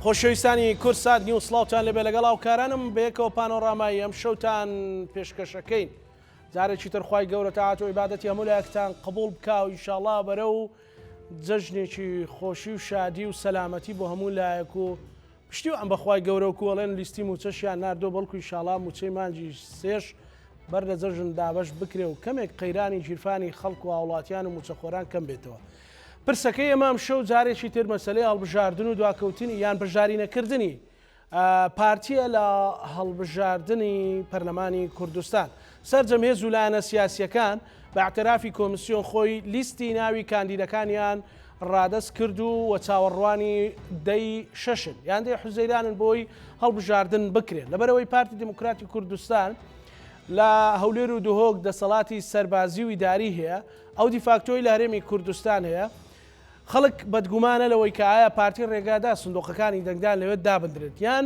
خۆشەویستانی کوردسات نیوز سڵاوتان لێبێ لەگەڵ هاوکارانم بەیەکەوە پانۆرامای ئەم شەوتان پێشکەشەکەین جارێکی تر خوای گەورە تاعەت و عیبادەتی هەموو لایەکتان قبوڵ بکا و ئینشاڵڵا بەرەو جەژنێکی خۆشی و شادی و سەلامەتی بۆ هەموو لایەک و پشتیوان بەخوای گەورە و کوەڵێن لیستی موچەشیان ناردوە بەڵکو ئیشاڵا موچەی مانگی سێش بەر لە جەژن دابەش بکرێ و کەمێک قەیرانی گیرفانی خەڵک و هاوڵاتیان و موچەخۆران کەم بێتەوە. پرسەکەی ئێمە ئەمشەو جارێکی تر مەسەلەی هەڵبژاردن و دواکەوتنی یان بەشداری نەکردنی پارتیە لە هەڵبژاردنی پەرلەمانی کوردستان. سەرجەم هێز و لایەنە سیاسیەکان بە ئیعترافی کۆمسیۆن خۆی لیستی ناوی کاندیدەکانیان ڕادەست کرد و و چاوەڕوانی دەی شەشن یان دەی حوزەیرانن بۆی هەڵبژاردن بکرێن. لەبەرئەوەی پارتی دیموکراتی کوردستان لە هەولێر و دهۆک دەسەڵاتی سەربازی و ئیداری هەیە، ئەو دیفاکتۆی لە هەرێمی کوردستان هەیە، خەڵک بەدگومانە لەوەی کە ئایا پارتی ڕێگادا سندوقەکانی دەنگدان لەوێ دابندرێت یان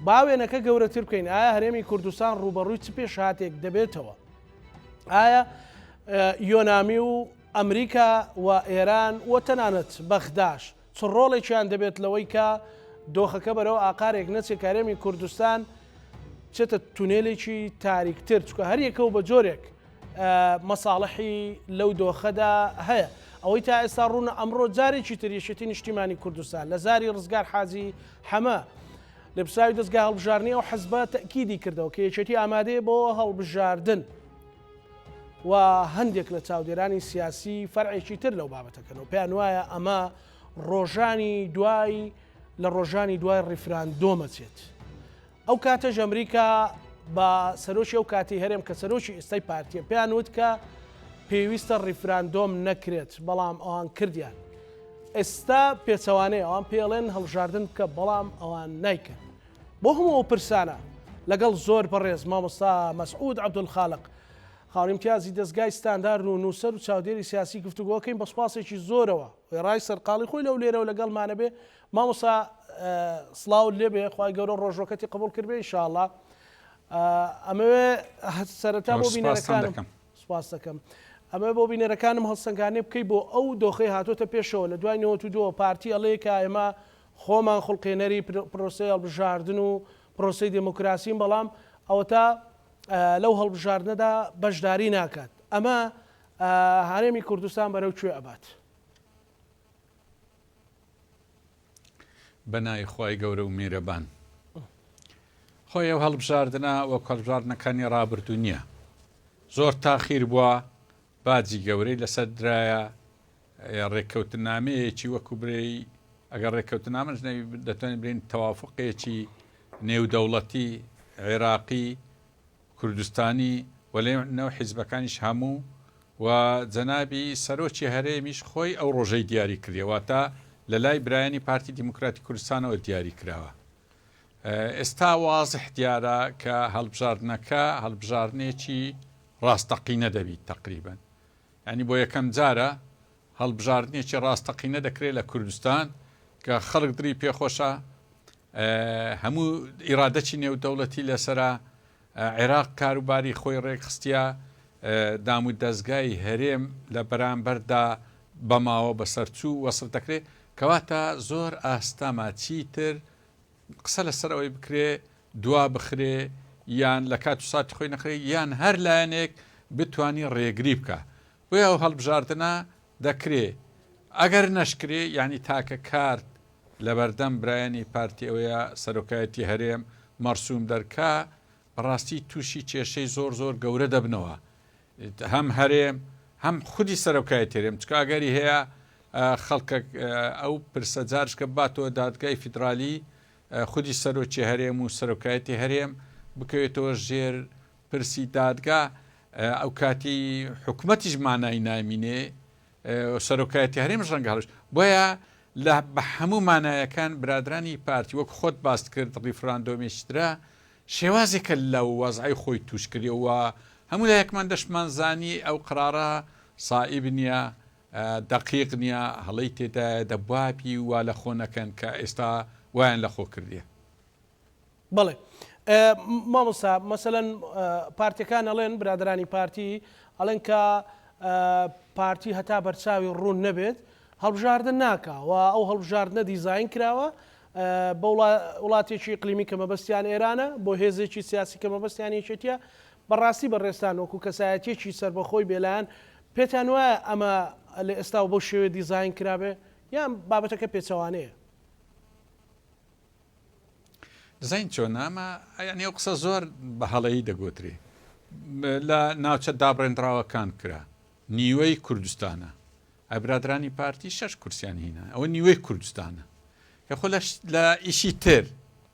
با وێنەکە گەورەتر بکەین ئایا هەرێمی کوردستان ڕووبەڕووی چ پێشهاتێک دەبێتەوە؟ ئایا یۆنامی و ئەمریکا و ئێران و تەنانەت بەغداش چ ڕۆڵێکیان دەبێت لەوەی کە دۆخەکە بەرەو ئاقارێک نەچێت کە هەرێمی کوردستان بچێتە تونێلێکی تاریکتر چونکە هەریەکە و بە جۆرێک مەساڵحی لەو دۆخەدا هەیە. ئەوەی تا ئێستا ڕوونە ئەمڕۆ جارێکی تر یەکێتی نیشتیمانی کوردستان لە زاری ڕزگار حاجی حەمە لێپرسراوی دەزگای هەڵبژاردنی ئەو حزبە تەئکیدی کردەوە کە یەکێتی ئامادەیە بۆ هەڵبژاردن و هەندێک لە چاودێرانی سیاسی فەرعێکی تر لەو بابەتەکەن و پێیان وایە ئەمە ڕۆژانی دوای لە ڕۆژانی دوای ڕیفراندۆمە چێت. ئەو کاتەش ئەمریکا بە سەرۆکی ئەو کاتی هەرێم کە سەرۆکی ئێستای پارتیە پێیان وت کە پێویستە ڕیفراندۆم نەکرێت بەڵام ئەوان کردیان. ئێستا پێچەوانەیە ئەوان پێڵێن هەڵبژاردن بکە بەڵام ئەوان نایکەن. بۆ هەموو ئەو پرسانە لەگەڵ زۆر بەڕێز مامۆستا مەسعود عەبدولخالق خاوەن ئیمتیازی دەزگای ستاندارد و نووسەر و چاودێری سیاسی گفتوگۆکەین بە سوپاسێکی زۆرەوە وێڕای سەرقاڵی خۆی لەو لێرەوە لەگەڵمانە بێ مامۆستا سڵاوت لێبێ خوای گەورە ڕۆژوەکەتی قبوڵ کردبێ ان شاء اللە ئەمەوێ سەرەتا بۆ بینەرەکانم سپاس دەکەم ئەمە بۆ بینەرەکانم هەڵسەنگانێ بکەی بۆ ئەو دۆخەی هاتۆتە پێشەوە لە دوای 92 پارتی ئەڵێ کە ئێمە خۆمان خوڵقێنەری پرۆسەی هەڵبژاردن و پرۆسەی دێموکراسین بەڵام ئەوەتا لەو هەڵبژاردنەدا بەشداری ناکات ئەمە هەرێمی کوردستان بەرەو کوێ ئەبات؟ بە ناوی خوای گەورە و میرەبان. خۆی ئەو هەڵبژاردنە وەک هەڵبژاردنەکانی ڕابردوو نییە. زۆر تاخیر بووە، باجی گەورەی لەسەر درایە، ڕێککەوتنامەیەکی وەکو برێی ئەگەر ڕێککەوتنامەش نەبی دەتوانین برێن تەوافقێکی نێودەوڵەتی عێراقی کوردستانی و لەنێو حیزبەکانیش هەموو و جەنابی سەرۆکی هەرێمیش خۆی ئەو ڕۆژەی دیاری کردیە واتە لە لای برایانی پارتی دیموکراتی کوردستانەوە دیاری کراوە. ئێستا وازح دیارە کە هەڵبژاردنەکە هەڵبژاردنێکی ڕاستەقینە دەبیت تەقریبەن یانی بۆ یەکەم جارە هەڵبژاردنێکی ڕاستەقینە دەکرێت لە کوردستان کە خەڵک دری پێخۆشە هەموو ئیرادەکی نێودەوڵەتی لەسەرە، عێراق کاروباری خۆی ڕێکخستیە، دامودەزگای هەرێم لە بەرامبەردا بە ماوە بەسەرچوو وەسف دەکرێت، کەواتە زۆر ئاستەمە چیتر قسە لەسەر ئەوەی بکرێ دوا بخرێ یان لە کات و ساتی خۆی نەخرێ یان هەر لایەنێک بتانی ڕێگری بکا. بۆیە ئەو هەڵبژاردنە دەکرێ ئەگەر نەشکرێ یانی تاکە کارت لەبەردەم برایانی پارتی ئەوەیە سەرۆکایەتی هەرێم مەرسوم دەرکا بەڕاستی توشی کێشەی زۆر زۆر گەورە دەبنەوە هەم هەرێم هەم خودی سەرۆکایەتی هەرێم چکە ئەگەری هەیە خەڵکەک ئەو پرسە جارشکە باتەوە دادگای فیدرالی خودی سەرۆکی هەرێم و سەرۆکایەتی هەرێم بکەوێتەوە ژێر پرسی دادگا ئەو کاتی حکومەتیش مانای نامینێ سەرۆکایەتی هەرێمش ڕەنگە هەڵش بۆیە لە بە هەموو مانایەکان برادرانی پارتی وەک خۆت باست کرد ڕیفراندۆمێکی ترە شێوازێکە لە وەزعی خۆی توش کردی و هەموو لایەکمان دەشمان زانی ئەو قرارە سائیب نییە دەقیق نییە هەڵەی تێدایە دەبوابی وا لە خۆ نەکەن کە ئێستا وایان لە خۆ کردیە. بەڵێ مامۆستا مەسەلەن پارتیەکان ئەڵێن برادرانی پارتی ئەڵێن کە پارتی هەتا بەرچاوی ڕوون نەبێت هەڵبژاردن ناکا و ئەو هەڵبژاردنە دیزاین کراوە. بە وڵاتێکی ئیقلیمی کە مەبەستیان ئێرانە، بۆ هێزێکی سیاسی کە مەبەستیان یەکێتییە، بەڕاستی بەڕێزتان وەکو کەسایەتییەکی سەربەخۆی بێلایەن پێتان وایە ئەمە لە ئێستاوە بەو شێوەیە دیزاین کرابێ یان بابەتەکە پێچەوانەیە؟ دزین چۆنە ئەمە یانی ئەو قسە زۆر بە هەڵەیی دەگۆترێ لە ناوچە دابڕێندراوەکان کرا نیوەی کوردستانە ئەی برادرانی پارتی شەش کورسیان هینا ئەوە نیوەی کوردستانە کە خۆ لە ئیشی تر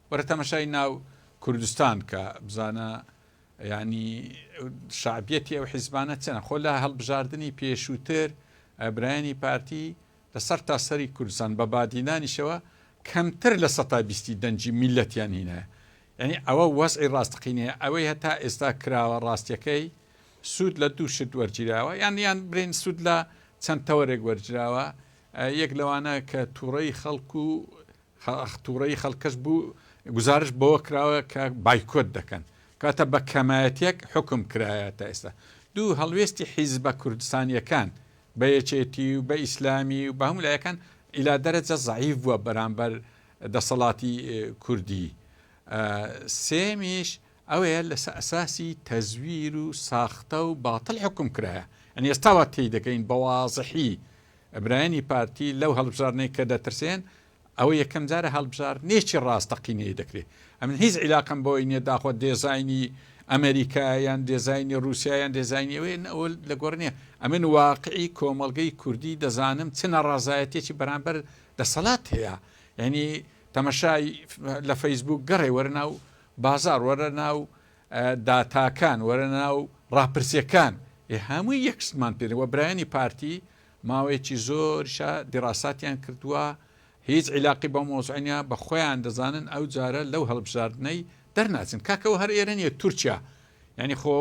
وەرە تەمەشای ناو کوردستان کە بزانە ینی شعبیەتی ئەو حیزبانە چەنە خۆ لە هەڵبژاردننی پێشووتر برایانی پارتی لە سەر تا سەری کوردستان بە بادینانیشەوە کەمتر لە سەتا بیستی دەنگی میلەتیان هینایە یعنی ئەوە وەزعی ڕاستەقینەیە ئەوەی هەتا ئێستا کراوە ڕاستیەکەی سوود لە دوو شت وەرگیراوە یان یان برێن سوود لە چەند تەوەرێک وەرگراوە یەک لەوانە کە تووڕەی خەڵک و تووڕەی خەڵکەش بوو گزارش بەوە کراوە کە بایکۆت دەکەن کاتە بە کەمایەتێک حکم کرایە تا ئێستا دوو هەڵوێستی حیزبە کوردستانیەکان بە یەکێتی و بە ئیسلامی و بە هەموو لایەکان ئیلا دەرەجە زەعیف بووە بەرامبەر دەسەڵاتی کوردی سێمیش ئەوەیە لەسەر ئەساسی تەزویر و ساختە و باتڵ حوکم کرایە یانی ئێستا وا تێی دەگەین بە وازحی برایانی پارتی لەو هەڵبژاردنەی کە دەترسێن ئەوە یەکەم جارە هەڵبژاردنێکی ڕاستەقینەی دەکرێت ئەمن هیچ عیلاقەم بەوەی نییە داخۆ دێزاینی ئەمریکا یان دێزاینی رووسیا یان دێزاینی ئەوەیە ئەوە لە گۆڕ نییە ئەمن واقعی کۆمەڵگەی کوردی دەزانم چ ناڕازایەتێکی بەرامبەر دەسەڵات هەیە یعنی تەمەشای لە فەیسبوک گەڕێ وەرە ناو بازاڕ، وەرە ناو داتاکان، وەرە ناو ڕاپرسیەکان، ئێ هەمووی یەک شتمان پێ وە برایانی پارتی ماوەیەکی زۆریشە دیڕاساتیان کردووە هیچ عیلاقی بەو مەوزوعە نیە بە خۆیان دەزانن ئەو جارە لەو هەڵبژاردنەی دەرناچن کاکە ئەوە هەر ئێرە نیە تورکیا یعنی خۆ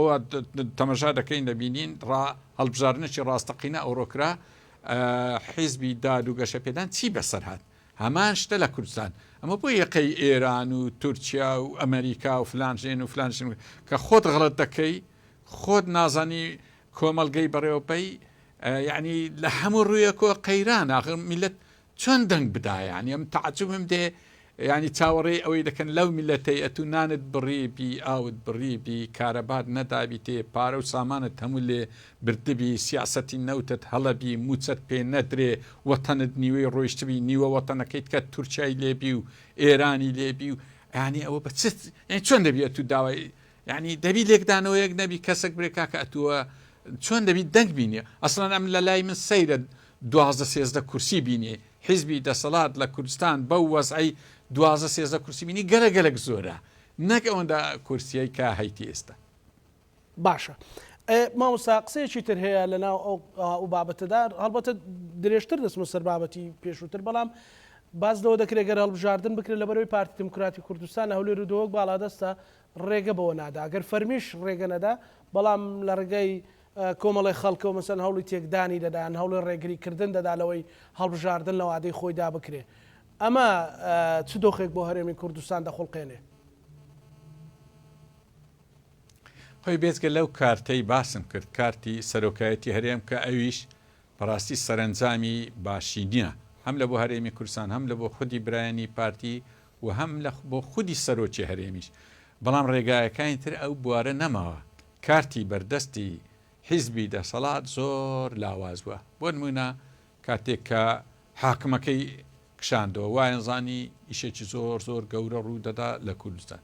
تەمەشا دەکەین دەبینین ڕا هەڵبژاردنێکی ڕاستەقینە ئەوڕۆ کرا حیزبی داد و گەشەپێدان چی بەسەر هات هەمان شتە لە کوردستان. ئەمە بۆ یەقەی ئێران و تورکیا و ئەمەریکا و فلان ژێن و فلان ژن کە خۆت غەڵەت دەکەی خۆت نازانی کۆمەڵگەی بەڕێوە بەی یعنی لە هەموو ڕوویەکەوە قەیران ئاخر میلەت چۆن دەنگ بدا یعنی ئەم تەعجوبم دێ یعنی چاوەڕێی ئەوەی دەکەن لەو میلەتەی ئەتوو نانت بڕیبی ئاوت بڕیبی کارەبات نەدابیتێ پارە و سامانت هەموو لێ بردبی سیاسەتی نەوتت هەڵەبی موچەت پێ نەدرێ وەتەنت نیوەی ڕۆیشتبی نیوە وەتەنەکەیت کە تورکیای لێبی و ئێرانی لێبی و یانی ئەوە بە چ یانی چۆن دەبی ئەتوو داوای یانی دەبی لێکدانەوەیەک نەبی کەسێک برێ کاکە ئەتووە چۆن دەبی دەنگ بینێ ئەسڵەن ئەم لە لای من سەیرە 12 سێزدە کورسی بینێ حیزبی دەسەڵات لە کوردستان بەو وەزعەی 12 سێزدە کورسی بینی گەلە گەلەک زۆرە نەک ئەوەندە کورسیەی کە هەیتی ئێستا. باشە مامۆستا قسەیەکی تر هەیە لە ناو ئەو ئەو بابەتەدا هەڵبەتە درێژتر دەچمە سەر بابەتی پێشووتر بەڵام باس لەوە دەکرێت گەر هەڵبژاردن بکرێت لەبەرەوەی پارتی دیموکراتی کوردستان لە هەولێر و دهۆک باڵادەستە ڕێگە بەوە نادا گەر فەرمیش ڕێگە نەدا بەڵام لە ڕێگەی کۆمەڵی خەڵکەوە مەسەن هەوڵی تێکدانی دەدا یان هەوڵی ڕێگریکردن دەدا لەوەی هەڵبژاردن لە وادەی خۆیدا بکرێ ئەمە چ دۆخێک بۆ هەرێمی کوردستان دەخوڵقێنێ؟ خۆی بێجگە لەو کارتەی باسم کرد، کارتی سەرۆکایەتی هەرێم کە ئەویش بەڕاستی سەرەنجامی باشی نیە هەم لە بۆ هەرێمی کوردستان هەم لە بۆ خودی برایانی پارتی و هەم لە بۆ خودی سەرۆکی هەرێمیش بەڵام ڕێگایەکانی تر ئەو بوارە نەماوە کارتی بەردەستی حیزبی دەسەڵات زۆر لاواز بوە بۆ نمونە کاتێک کە حاکمەکەی کشاندەوە وایان زانی ئیشێکی زۆر زۆر گەورە ڕوو دەدا لە کوردستان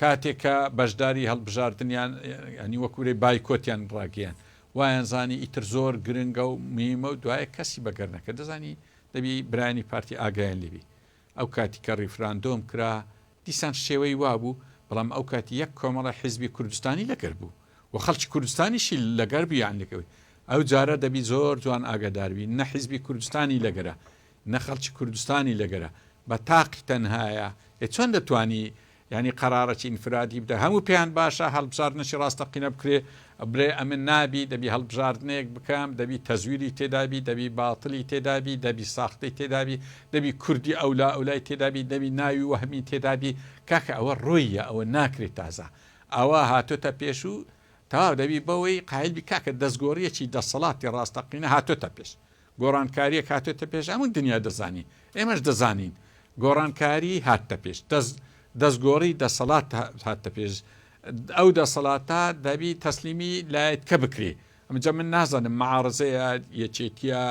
کاتێک کە بەشداری هەڵبژاردنیان یانی وەکو برێ بایکۆتیان ڕاگەیاند وایان زانی ئیتر زۆر گرنگە و مهمە و دوایە کەسی بەگەر نەکرد دەزانی دەبی برایانی پارتی ئاگایان لێبی ئەو کاتی کە ڕیفراندۆم کرا دیسان شێوەی وابوو بەڵام ئەو کاتی یەک کۆمەڵە حیزبی کوردستانی لەگەر بوو و خەڵکی کوردستانیشی لەگەر بوو یان لەگەوی ئەو جارە دەبی زۆر جوان ئاگاداربی نە حیزبی کوردستانی لەگەرە نە خەڵکی کوردستانی لەگەرە بە تاقی تەنهایە ئێ چۆن دەتوانی یانی قەرارەکی ئینفرادی بدە هەموو پێیان باشە هەڵبژاردنەکی ڕاستەقینە بکرێ بڵێ ئەمن نابی دەبی هەڵبژاردنێک بکەم دەبی تەزویری تێدابی دەبی باتڵی تێدابی دەبی ساختەی تێدابی دەبی کوردی ئەولا ئەولای تێدابی دەبی ناوی وەهمی تێدابی کاکە ئەوە ڕۆیە ئەوە ناکرێت تازە ئەوە هاتۆتە پێش و تەواو دەبی بەوەی قایل بی کاکە دەستگۆڕیەکی دەسەڵاتی ڕاستەقینە هاتۆتە پێش گۆڕانکاریەک هاتۆتە پێش هەموو دنیا دەزانی ئێمەش دەزانین. گۆڕانکاری هاتتە پێش، دەست دەستگۆڕی دەسەڵات هاتتە پێش، ئەو دەسەڵاتە دەبی تەسلیمی لایەتکە بکرێ، ئەمجا من نازانم مەعارەزەیە یەکێتیە،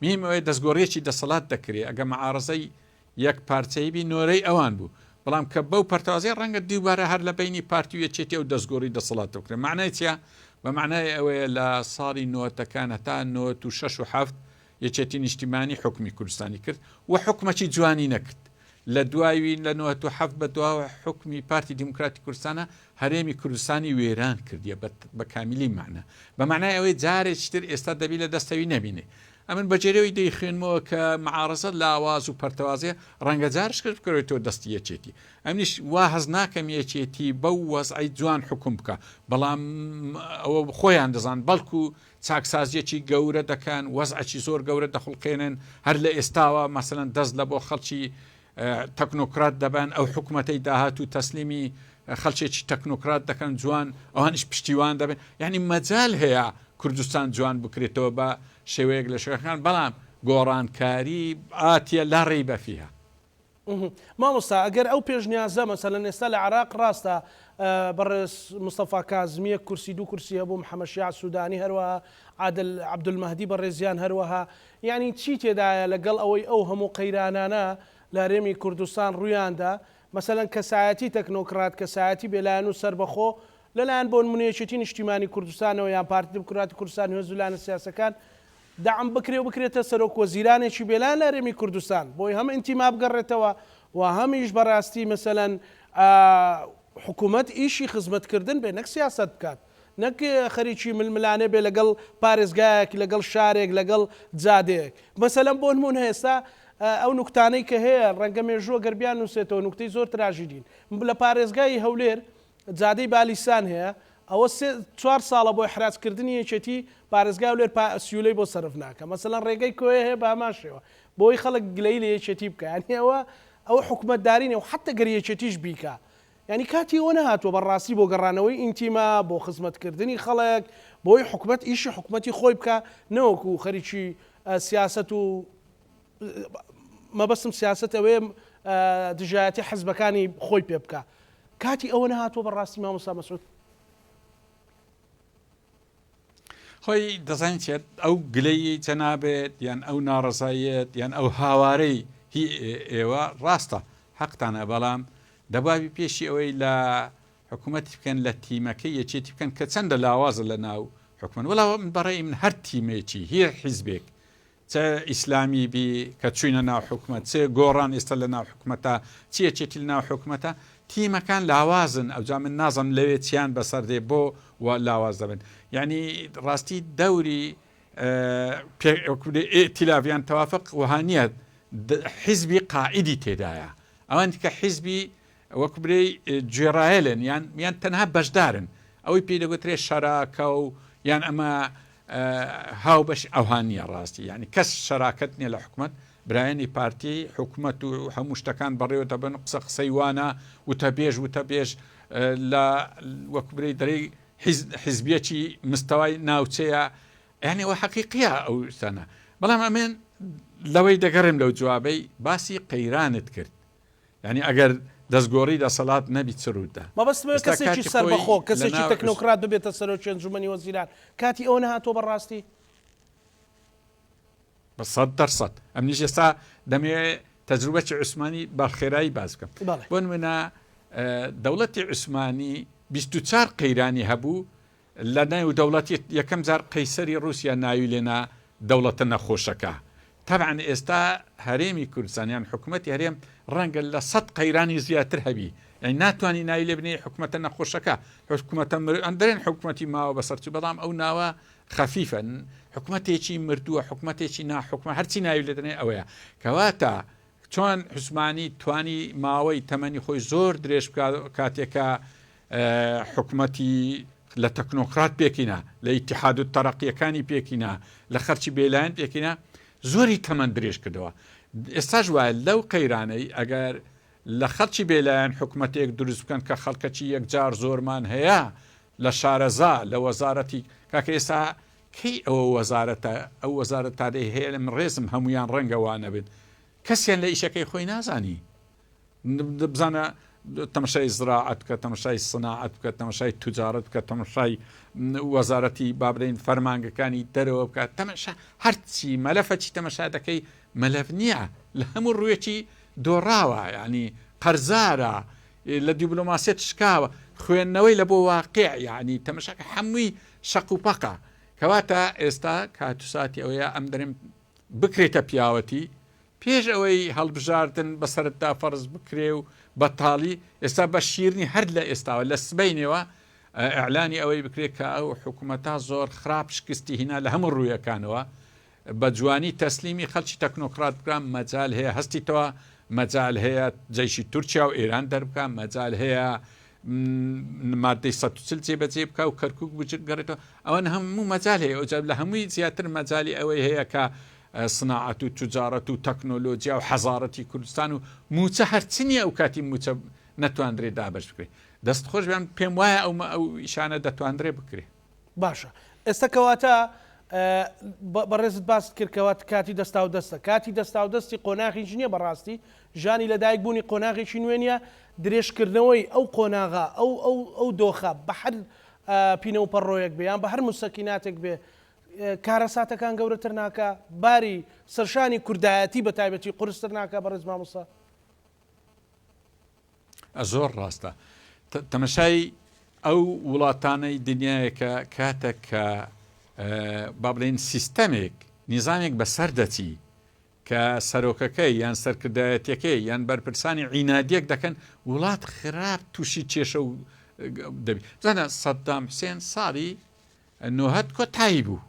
مهم ئەوەیە دەستگۆڕیەکی دەسەڵات دەکرێ، ئەگە مەعارەزەی یەک پارچەیی بی نۆرەی ئەوان بوو، بەڵام کە بەو پەرتەوازەی ڕەنگە دووبارە هەر لە بەینی پارتی و یەکێتی ئەو دەستگۆڕی دەسەڵاتە بکرێ، مەعنای چیە؟ بە مەعنای ئەوەیە لە ساڵی نۆتەکان هەتا نۆت و شەش و حەفت یەکێتی نیشتیمانی حوکمی کوردستانی کرد و حوکمەکی جوانی نەکرد. لە دوای وی لە 97 بە دواوە حوکمی پارتی دیموکراتی کوردستانە هەرێمی کوردستانی وێران کردیە بە کامیلی مەعنا. بە مەعنای ئەوەی جارێکی تر ئێستا دەبی لە دەستەوی نەبینێ. ئەمن بە جێرەوەی دەیخوێنمەوە کە معارەزە لاواز و پەرتەوازەیە ڕەنگە جارش کرد بکەوێتەوە دەستی یەکێتی. ئەمنیش وا هەست ناکەم یەکێتی بەو وەزعەی جوان حوکم بکا. بەڵام ئەوە خۆیان دەزانن بەڵکو چاکسازیەکی گەورە دەکەن، وەزعێکی زۆر گەورە دەخوڵقێنن، هەر لە ئێستاوە مەسەلەن دەست لە بۆ خەڵکی تەکنۆکرات دەبەن، ئەو حکومەتەی داهاتوو تەسلیمی خەڵکێکی تەکنۆکرات دەکەن جوان ئەوانیش پشتیوان دەبن، یعنی مەجال هەیە کوردستان جوان بکرێتەوە بە شێوەیەک لە شێوەکان، بەڵام گۆڕانکاری ئاتیە لا ڕیبە فیها. مامۆستا ئەگەر ئەو پێشنیازە مەسەلەن ئێستا لە عێراق ڕاستە بەڕێز مستەفا کازمی یەک کورسی دوو کورسی هەبوو محەمەد شیاع سودانی هەروەها عادل عەبدولمەهدی بەڕێزیان هەروەها یعنی چی تێدایە لەگەڵ ئەوەی ئەو هەموو قەیرانانە لە هەرێمی کوردستان ڕوویاندا مەسەلەن کەسایەتی تەکنۆکرات کەسایەتی بێلایەن و سەربەخۆ لەلایەن بۆ نمونە یەکێتی نیشتیمانی کوردستانەوە یان پارتی دیموکراتی کوردستان و هێز و لایەنە سیاسەکان دەعم بکرێ و بکرێتە سەرۆک وەزیرانێکی بێلایەن لە هەرێمی کوردستان بۆی هەم ئینتیما بگەڕێتەوە و هەمیش بەڕاستی مەسەلەن حکوومەت ئیشی خزمەتکردن بێ نەک سیاسەت بکات نەک خەریکی ململانێ بێ لەگەڵ پارێزگایەک لەگەڵ شارێک لەگەڵ جادەیەک مەسەلەن بۆ نموونە ئێستا ئەو نوکتانەی کە هەیە ڕەنگە مێژووە گەر بیان نووسێتەوە نوکتەی زۆر تراژیدین لە پارێزگای هەولێر جادەی بالیسان هەیە ئەوە سێ چوار ساڵە بۆ ئیحراج کردنی یەکێتی پارێزگای هەولێر پا سیولەی بۆ سەرف ناکا مەسەلەن ڕێگەی کۆیە هەیە بە هەمان شێوە بۆی خەڵک گلەیی لە یەکێتی بکا یانی ئەوە ئەوە حکومەتداری نیە و حەتە گەر یەکێتیش بیکا یانی کاتی ئەوە نەهاتووە بە ڕاستی بۆ گەڕانەوەی ئینتیما بۆ خزمەتکردنی خەڵک بۆی حکومەت ئیشی حکومەتی خۆی بکا نەوەکو خەریکی سیاسەت و مەبەستم سیاسەت ئەوەیە دژایەتی حزبەکانی خۆی پێ بکا کاتی ئەوە نەهاتووە بەڕاستی مامۆستا مەسعود؟ خۆی دەزانین چێت ئەو گلەیی جەنابێت یان ئەو ناڕەزاییەت یان ئەو هاوارەی هی ئێوە ڕاستە حەقتانە بەڵام دەبابی پێشی ئەوەی لە حکوومەتی بکەن لە تیمەکەی یەکێتی بکەن کە چەندە لاوازە لە ناو حکومەت وەڵا من بەڕێی من هەر تیمێکی هی حیزبێک چ ئیسلامی بی کە چوینە ناو حکومەت چ گۆڕان ئێستا لە ناو حکومەتە چ یەکێتی لە ناو حکومەتە تیمەکان لاوازن ئەوجا من نازم لەوێ چیان بەسەر دێ بۆ و لاواز دەبن یعنی ڕاستی دەوری ئیتیلاف یان تەوافق وەها نییە حیزبی قائیدی تێدایە ئەوان کە حیزبی وەکو برێی گوێڕایەلن یان یان تەنها بەشدارن ئەوەی پێی دەگوترێ شەراکە و یان ئەمە هاوبەش ئەوها نییە ڕاستی یعنی کەس شەراکەت نییە لە حکومت برایانی پارتی حکومت و هەموو شتەکان بەڕێوە دەبن قسە قسەی وانە وتەبێژ وتەبێژ لە وەکو برێی دەرەی حیزبیەکی مستەوای ناوچەیە یعنی ئەوە حەقیقیە ئەو شتانە بەڵام ئەمێن لەوەی دەگەڕێم لەو جوابەی باسی قەیرانت کرد یانی ئەگەر دەستگۆڕی دەسەڵات نەبی چ ڕووتدا؟ مەبەستم ئەوەیە ئێستا کەسێکی کاتی خۆی سەربەخۆ، لە کەسێکی ناو تەکنۆکرات ببێتە سەرۆکی ئەنجومەنی وەزیران، کاتی ئەوە نەهاتووە بە ڕاستی؟ بە 100% ئەمنیش ئێستا دەمەوێ تەجروبەکی عوسمانی بە خێرایی باس بکەم. بەڵێ. بۆ نمونە دەوڵەتی عوسمانی 24 قەیرانی هەبوو لە نێو دەوڵەتی یەکەم جار قەیسەری ڕووسیا ناوی لێنا دەوڵەتە نەخۆشەکە. تەبعەن ئێستا هەرێمی کوردستان یان حکومەتی هەرێم ڕەنگە لە سەت قەیرانی زیاتر هەبی یانی ناتوانی ناوی لێ بنێی حکومەتە نەخۆشەکە حکومەتە مر ئەندرێن حکومەتی ماوە بەسەر چوو بەڵام ئەو ناوە خەفیفە حکومەتێکی مردووە حکومەتێکی ناحکومە هەرچی ناوی لێ دەنێ ئەوەیە کەواتە چۆن عوسمانی توانی ماوەی تەمەنی خۆی زۆر درێژ بکات کاتێک کە حکومەتی لە تەکنۆکرات پێکینا لە ئیتحاد و تەرەقیەکانی پێکینا لە خەرچی بێلایەن پێکینا زۆری تەمەن درێژ کردەوە ئێستاش وایە لەو قەیرانەی ئەگەر لە خەڵکی بێلایەن حکومەتێک دروست بکەن کە خەڵکەکی یەکجار زۆرمان هەیە لە شارەزا لە وەزارەتی کاکە ئێستا کەی ئەوە وەزارەتە ئەو وەزارەتانەی هەیە من ڕێزم هەموویان ڕەنگە وانەبن کەسیان لە ئیشەکەی خۆی نازانی. بزانە تەمەشای زراعەت بکە، تەمەشای سناعەت بکە، تەمەشای توجارەت بکە، تەمەشای وەزارەتی با بڵێین فەرمانگەکانی دەرەوە بکە، تەمەشا هەرچی مەلەفەکی تەمەشا دەکەی مەلەف نییە لە هەموو ڕوویەکی دۆڕاوە یعنی قەرزارە لە دیبلۆماسیەت شکاوە خوێندنەوەی لە بۆ واقع یعنی تەمەشاکە هەمووی شەق و پەقە کەواتە ئێستا کات و ساتی ئەوەیە ئەم دەرم بکرێتە پیاوەتی پێش ئەوەی هەڵبژاردن بەسەرتدا فەرز بکرێ و بەتاڵی، ئێستا بە شیرنی هەر لە ئێستاوە، لە سبەینێوە ئیعلانی ئەوەی بکرێ کە ئەو حکومەتە زۆر خراپ شکستی هینا لە هەموو ڕوویەکانەوە، بە جوانی تەسلیمی خەڵکی تەکنۆکڕات بکا، مەجال هەیە هەستیتەوە، مەجال هەیە جەیشی تورکیا و ئێران دەربکا، مەجال هەیە مادەی 140 جێبەجێ بکا و کەرکوک بگەڕێتەوە، ئەوان هەموو مەجال هەیە، ئەوجا لە هەمووی زیاتر مەجالی ئەوەی هەیە کە سناعەت و توجارەت و تەکنۆلۆجیا و حەزارەتی کوردستان و مووچە هەرچ نییە ئەو کاتی مووچە نەتواندرێ دابەش بکرێ. دەست خۆش بێ من پێم وایە ئەو ئەو ئیشانە دەتواندرێ بکرێ. باشە ئێستا کەواتە بەڕێزت باست کرد کەوات کاتی دەستاو دەستە کاتی دەستاو دەستی قۆناغیش نییە بەڕاستی ژانی لەدایک بوونی قۆناغێکی نوێ نییە درێژکردنەوەی ئەو قۆناغە ئەو ئەو ئەو دۆخە بە هەر پینە و پەڕۆیەک بێ یان بە هەر مسەکیناتێک بێ کارەساتەکان گەورەتر ناکا؟ باری سەرشانی کوردایەتی بە تایبەتی قورستر ناکا بەڕێز مامۆستا؟ زۆر ڕاستە. تەمەشای ئەو وڵاتانەی دنیایە کە کاتێک کە با بڵێین سیستەمێک، نیزامێک بەسەر دەچی کە سەرۆکەکەی یان سەرکردایەتیەکەی یان بەرپرسانی عینادیەک دەکەن وڵات خراپ تووشی کێشە و دەبی. بزانە سەدام حوسێن ساڵی نۆهەد کۆتایی بوو.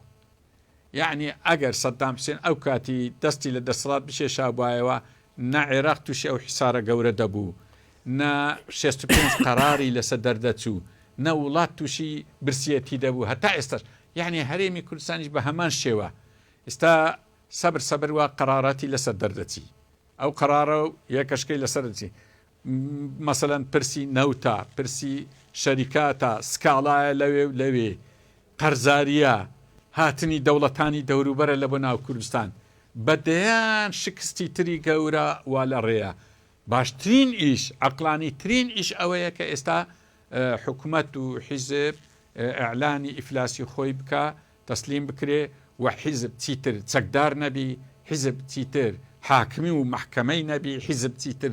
یەعنی ئەگەر سەدام حوسێن ئەو کاتی دەستی لە دەسەڵات بکێشابوایەوە نە عێراق تووشی ئەو حیسارە گەورە دەبوو، نە 65 قەراری لەسەر دەردەچوو، نە وڵات تووشی برسیەتی دەبوو هەتا ئێستاش. یەعنی هەرێمی کوردستانیش بە هەمان شێوە ئێستا سەبر سەبر وا قەراراتی لەسەر دەردەچی. ئەو قەرارە و یەکەشکەی لەسەر دەچی. مەسەلەن پرسی نەوتە، پرسی شەریکاتە، سکاڵایە لەوێ و لەوێ، قەرزارییە، هاتنی دەوڵەتانی دەوروبەرە لە بۆ ناو کوردستان، بە دەیان شکستی تری گەورە وا لە ڕێیە. باشترین ئیش، عەقڵانی ترین ئیش ئەوەیە کە ئێستا حکومەت و حیزب ئیعلانی ئیفلاسی خۆی بکا، تەسلیم بکرێ و حیزب چیتر چەکدار نەبی، حیزب چیتر حاکمی و مەحکەمەی نەبی، حیزب چیتر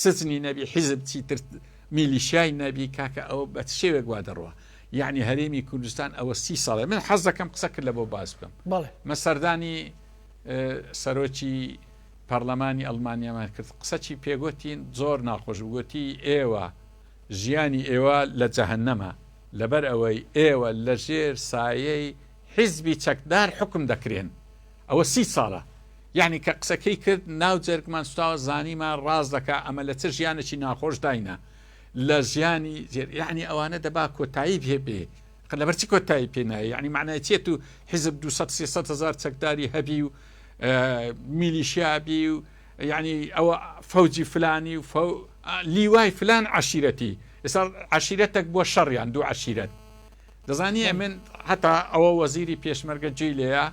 سجنی نەبی، حیزب چیتر میلیشیای نەبی، کاکە ئەوە بە چ شێوەیەک وا دەڕوا؟ یەعنی هەرێمی کوردستان ئەوە سی ساڵە من حەز دەکەم قسە کرد لە بۆ باس بکەم. بەڵێ. من سەردانی سەرۆکی پەڕلەمانی ئەڵمانیامان کرد، قسەکی پێگۆتین زۆر ناخۆش بوو، گۆتی ئێوە ژیانی ئێوە لە جەهەنەمە، لەبەر ئەوەی ئێوە لە ژێر سایەی حیزبی چەکدار حوکم دەکرێن ئەوە سی ساڵە یەعنی کە قسەکەی کرد ناو جەرگمان سوتاوە زانیمان ڕاست دەکا ئەمە لە چ ژیانێکی ناخۆش داینە لە ژیانی ژێر یەعنی ئەوانە دەبا کۆتایی پێ بێ لەبەر چی کۆتایی پێ نایە یەعنی معنای چیە تو حیزب 200 300 هزار چەکداری هەبی و میلیشیا بی و یەعنی ئەوە فەوجی فلانی و فەو لیوای فلان عەشیرەتی ئێستا عەشیرەتێک بووە شەڕیان دوو عەشیرەت دەزانی ئەمن هەتا ئەوە وەزیری پێشمەرگە جێی لێیە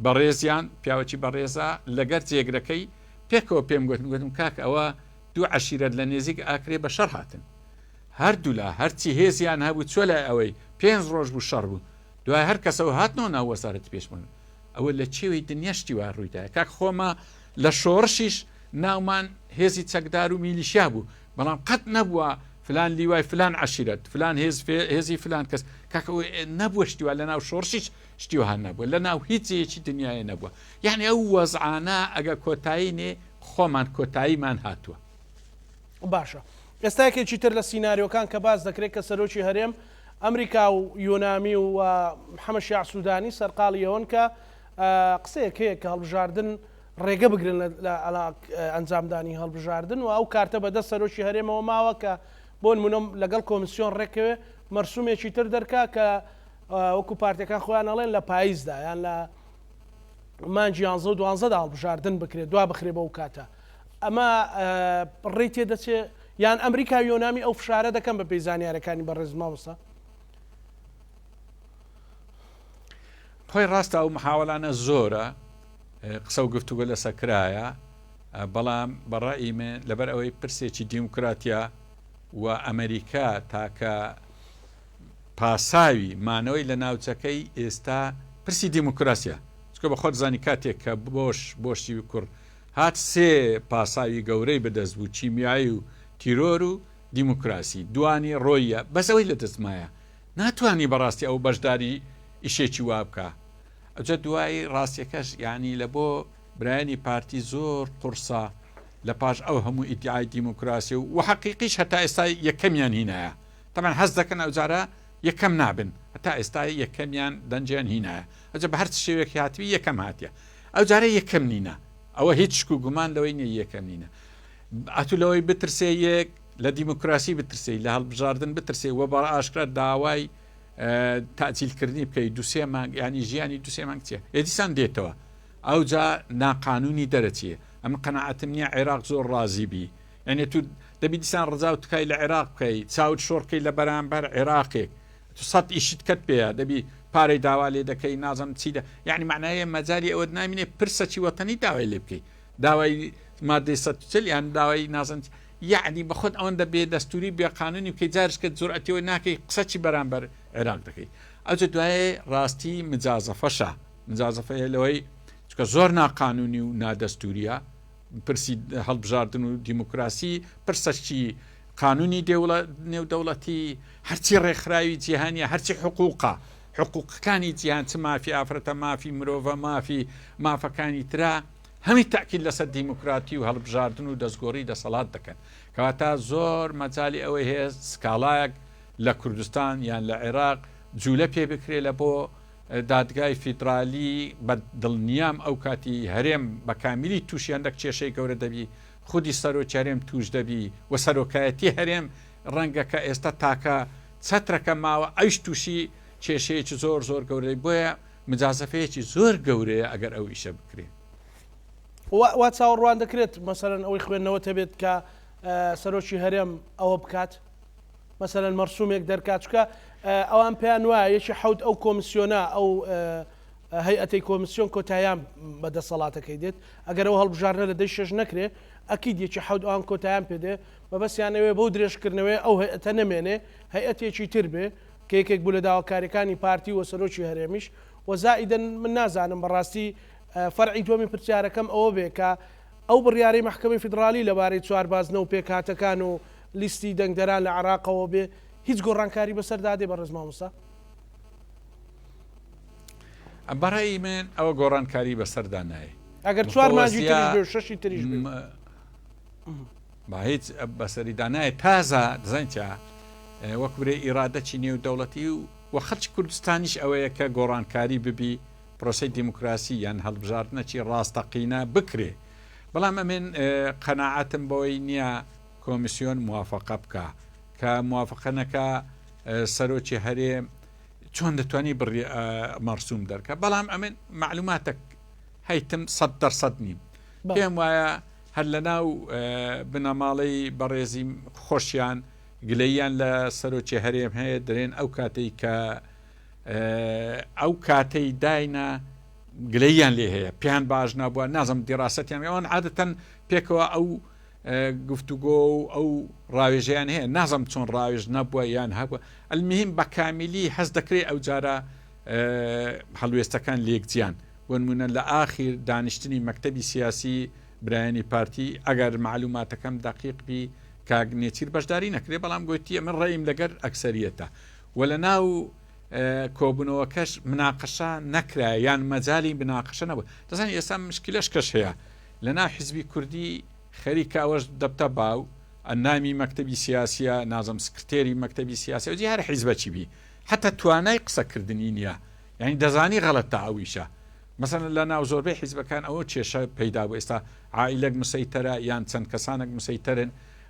بەڕێزیان پیاوەکی بەڕێزە لەگەر جێگرەکەی پێکەوە پێم گوتن گوتم کاک ئەوە دوو عەشیرەت لە نێزیک ئاکرێ بە شەڕ هاتن هەردوولا هەرچی هێزیان هەبوو چۆ لای ئەوەی پێنج ڕۆژ بوو شەڕ بوو دوای هەر کەسەوە هاتنەوە ناو وەزارەتی پێشمەرگە ئەوە لە چێوی دنیا شتی وا ڕوویدایە کاک خۆمە لە شۆڕشیش ناومان هێزی چەکدار و میلیشیا بوو بەڵام قەت نەبووە فلان لیوای فلان عەشیرەت فلان هێز هێزی فلان کەس کاکە نەبووە شتی وا لە ناو شۆڕشیش شتی وها نەبووە لە ناو هیچ جێیەکی دنیاە نەبووە یعنی ئەو وەزعانە ئەگە کۆتایی نێ خۆمان کۆتاییمان هاتووە. باشە ئێستا یەکێکی تر لە سیناریۆکان کە باس دەکرێت کە سەرۆکی هەرێم ئەمریکا و یۆنامی و محەمەد شیاع سودانی سەرقاڵی ئەوەن کە قسەیەک هەیە کە هەڵبژاردن ڕێگە بگرن لە ئەنجامدانی هەڵبژاردن و ئەو کارتە بەدەست سەرۆکی هەرێمەوە ماوە کە بۆ نمونە لەگەڵ کۆمسیۆن ڕێککەوێ مەرسومێکی تر دەرکا کە وەکو پارتەکان خۆیان ئەڵێن لە پاییزدا یان لە مانگی یانزە و دوانزەدا هەڵبژاردن بکرێت دوا بخرێ بەو کاتە ئەمە ڕێی تێدەچێ یان ئەمریکا و یۆنامی ئەو فشارە دەکەن بە پێی زانیارەکانی بەڕێز مامۆستا؟ خۆی ڕاستە ئەو محاوەلانە زۆرە قسە و گفتوگۆ لەسەر کرایە. بەڵام بە ڕەئی من لەبەر ئەوەی پرسێکی دیموکراتیە و ئەمریکا تاکە پاساوی مانەوەی لە ناوچەکەی ئێستا پرسی دیموکراسیە چونکە بە خۆت زانی کاتێک کە بۆش بۆشی کوڕ هات سێ پاساوی گەورەی بەدەست بوو کیمیایی و تیرۆر و دیموکراسی دوانی ڕۆیە بەس ئەوەی لە دەست مایە ناتوانی بەڕاستی ئەو بەشداری ئیشێکی وا بکا ئەوجا دوایی ڕاستیەکەش یانی لە بۆ برایانی پارتی زۆر قوڕسە لە پاش ئەو هەموو ئیدیعای دیموکراسی و وە حەقیقیش هەتا ئێستا یەکەمیان هینایە تەبعەن هەست دەکەن ئەوجارە یەکەم نابن هەتا ئێستا یەکەمیان دەنگیان هینایە ئەوجا بە هەر چ شێوەیەک هاتبی یەکەم هاتیە ئەوجارە یەکەم نینە ئەوە هیچ شک و گومان لەوەی نیە یەکەم نینە ئەتوو لەوەی بترسێ یەک لە دیموکراسی بترسێی لە هەڵبژاردن بترسێ وە بە ئاشکرا داوای تاجیل کردنی بکەی دوسێ مانگ ینی ژیانی دوسێ مانگ چیە ئێ دیسان دێتەوە ئەوجا ناقانونی دەرەچێ ئەمن قەناعەتم نییە عێراق زۆر ڕازی بی یعنی تو دەبی دیسان ڕزا و تکای لە عێراق بکەی چاوت شۆڕکەی لە بەرامبەر عێراقێک تو سەد ئیشت کەت پێیە دەبی پارەی داوا لێ دەکەی نازم چی دە یعنی معنایە مەجای ئەوەت نامینێ پرسەکی وەتەنی داوای لێ بکەی داوای مادەی 140 یان داوای نازم یەعنی بەخۆت ئەوەندە بێ دەستوری بێ قانونی بکەی جارش کە جورئەتی ئەوە ناکەی قسە چی بەرامبەر عێراق دەکەی ئەوجە دوایێ ڕاستی مجازەفەشە مجازەفەیە لەوەی چکە زۆر ناقانونی و نادەستوریە پرسی هەڵبژاردن و دیموکراسی پرسەکی قانونی دێوڵە نێودەوڵەتی هەرچی ڕێکخراوی جیهانیە هەرچی حقوقە حقوقەکانی جیهان چ مافی ئافرەتە مافی مرۆڤە مافی مافەکانی ترە هەمی تەئکید لەسەر دیموکراتی و هەڵبژاردن و دەستگۆڕی دەسەڵات دەکەن. کەواتە زۆر مەجالی ئەوەی هەیە سکاڵایەک لە کوردستان یان لە عێراق جولە پێ بکرێ لە بۆ دادگای فیدرالی بە دڵنیام ئەو کاتی هەرێم بە کامیلی تووشی هەندەک کێشەی گەورە دەبی خودی سەرۆکی هەرێم تووش دەبی و سەرۆکایەتی هەرێم ڕەنگە کە ئێستا تاکە چەترەکە ماوە ئەویش تووشی کێشەیەکی زۆر زۆر گەورەی بۆیە مجازەفەیەکی زۆر گەورەیە ئەگەر ئەو ئیشە بکرێ. وا چاوەڕوان دەکرێت مەسەلەن ئەوەی خوێندنەوەت هەبێت کە سەرۆکی هەرێم ئەوە بکات مەسەلەن مەرسومێک دەرکات چکە ئەوان پێیان وایە یەکی حەوت ئەو کۆمسیۆنە ئەو هەیئەتەی کۆمسیۆن کۆتایان بە دەسەڵاتەکەی دێت ئەگەر ئەو هەڵبژاردنە لە دەی شەش نەکرێ ئەکید یەکی حەوت ئەوان کۆتایان پێدێ مەبەستیانەوێ بەو درێژکردنەوەی ئەو هەیئەتە نەمێنێ هەیئەتێکی تر بێ کە یەکێک بوو لە داواکاریەکانی پارتی و سەرۆکی هەرێمیش و زائیدەن من نازانم بەڕاستی فەرعی دووەمی پرسیارەکەم ئەوە بێ کە ئەو بڕیارەی مەحکەمەی فیدڕالی لەبارەی چواربازنە و پێکهاتەکان و لیستی دەنگدەران لە عێراقەوە بێ هیچ گۆڕانکاری بەسەردا دێ بەڕێز مامۆستا؟ بەڕای من ئەوە گۆڕانکاری بەسەردا نایێ. ئەگەر چوار مانگی تریش بێ و شەشی تریش بێ. با هیچ بەسەریدا نایێ تازە دەزانین چیا وەک برێ ئیرادەکی نێودەوڵەتی و و خەڵکی کوردستانیش ئەوەیە کە گۆڕانکاری ببی پرۆسەی دیموکراسی یان هەڵبژاردنەکی ڕاستەقینە بکرێ بەڵام ئەمن قەناعەتم بەوەی نییە کۆمیسیۆن موافقە بکا کە موافقە نەکا سەرۆکی هەرێم چۆن دەتوانی بڕی مەرسوم دەرکە بەڵام ئەمن معلوماتەک هەیتم 100% نیم پێم وایە هەر لە ناو بنەماڵەی بەڕێزی خۆشیان گلەییان لە سەرۆکی هەرێم هەیە دەرێن ئەو کاتەی کە ئەو کاتەی داینا گلەییان لێ هەیە پێیان باش نابووە نازم دیڕاستیان ئەوان عادەتەن پێکەوە ئەو گفتوگۆ و ئەو ڕاوێژیان هەیە نازم چۆن ڕاوێژ نەبووە یان هەبووە المهم بە کامیلی هەست دەکرێت ئەو جارە هەڵوێستەکان لێکجیان بۆ نمونە لە ئاخیر دانیشتنی مەکتەبی سیاسی برایانی پارتی ئەگەر مەعلوماتەکەم دەقیق بی کاک نێچیر بەشداری نەکرێ بەڵام گۆتی ئەمن ڕەئیم لەگەر ئەکسەریەتە وە لە ناو کۆبونەوەکەش مناقەشە نەکرا یان مەجالی مناقەشە نەبوو دەزانی ئێستا مشکلەش کەش هەیە لە ناو حزبی کوردی خەریکە ئەوەش دەبتە باو ئەندامی مەکتەبی سیاسیە نازم سکرتێری مەکتەبی سیاسی ئەوجی هەر حیزبەکی بی حتا توانای قسەکردنی نییە یعنی دەزانی غەڵەتە ئەو ئیشە مەسەلەن لە ناو زۆربەی حیزبەکان ئەوە کێشە پەیدا بوو ئێستا عائیلەک مسەیتەرە یان چەند کەسانێک مسەیتەرن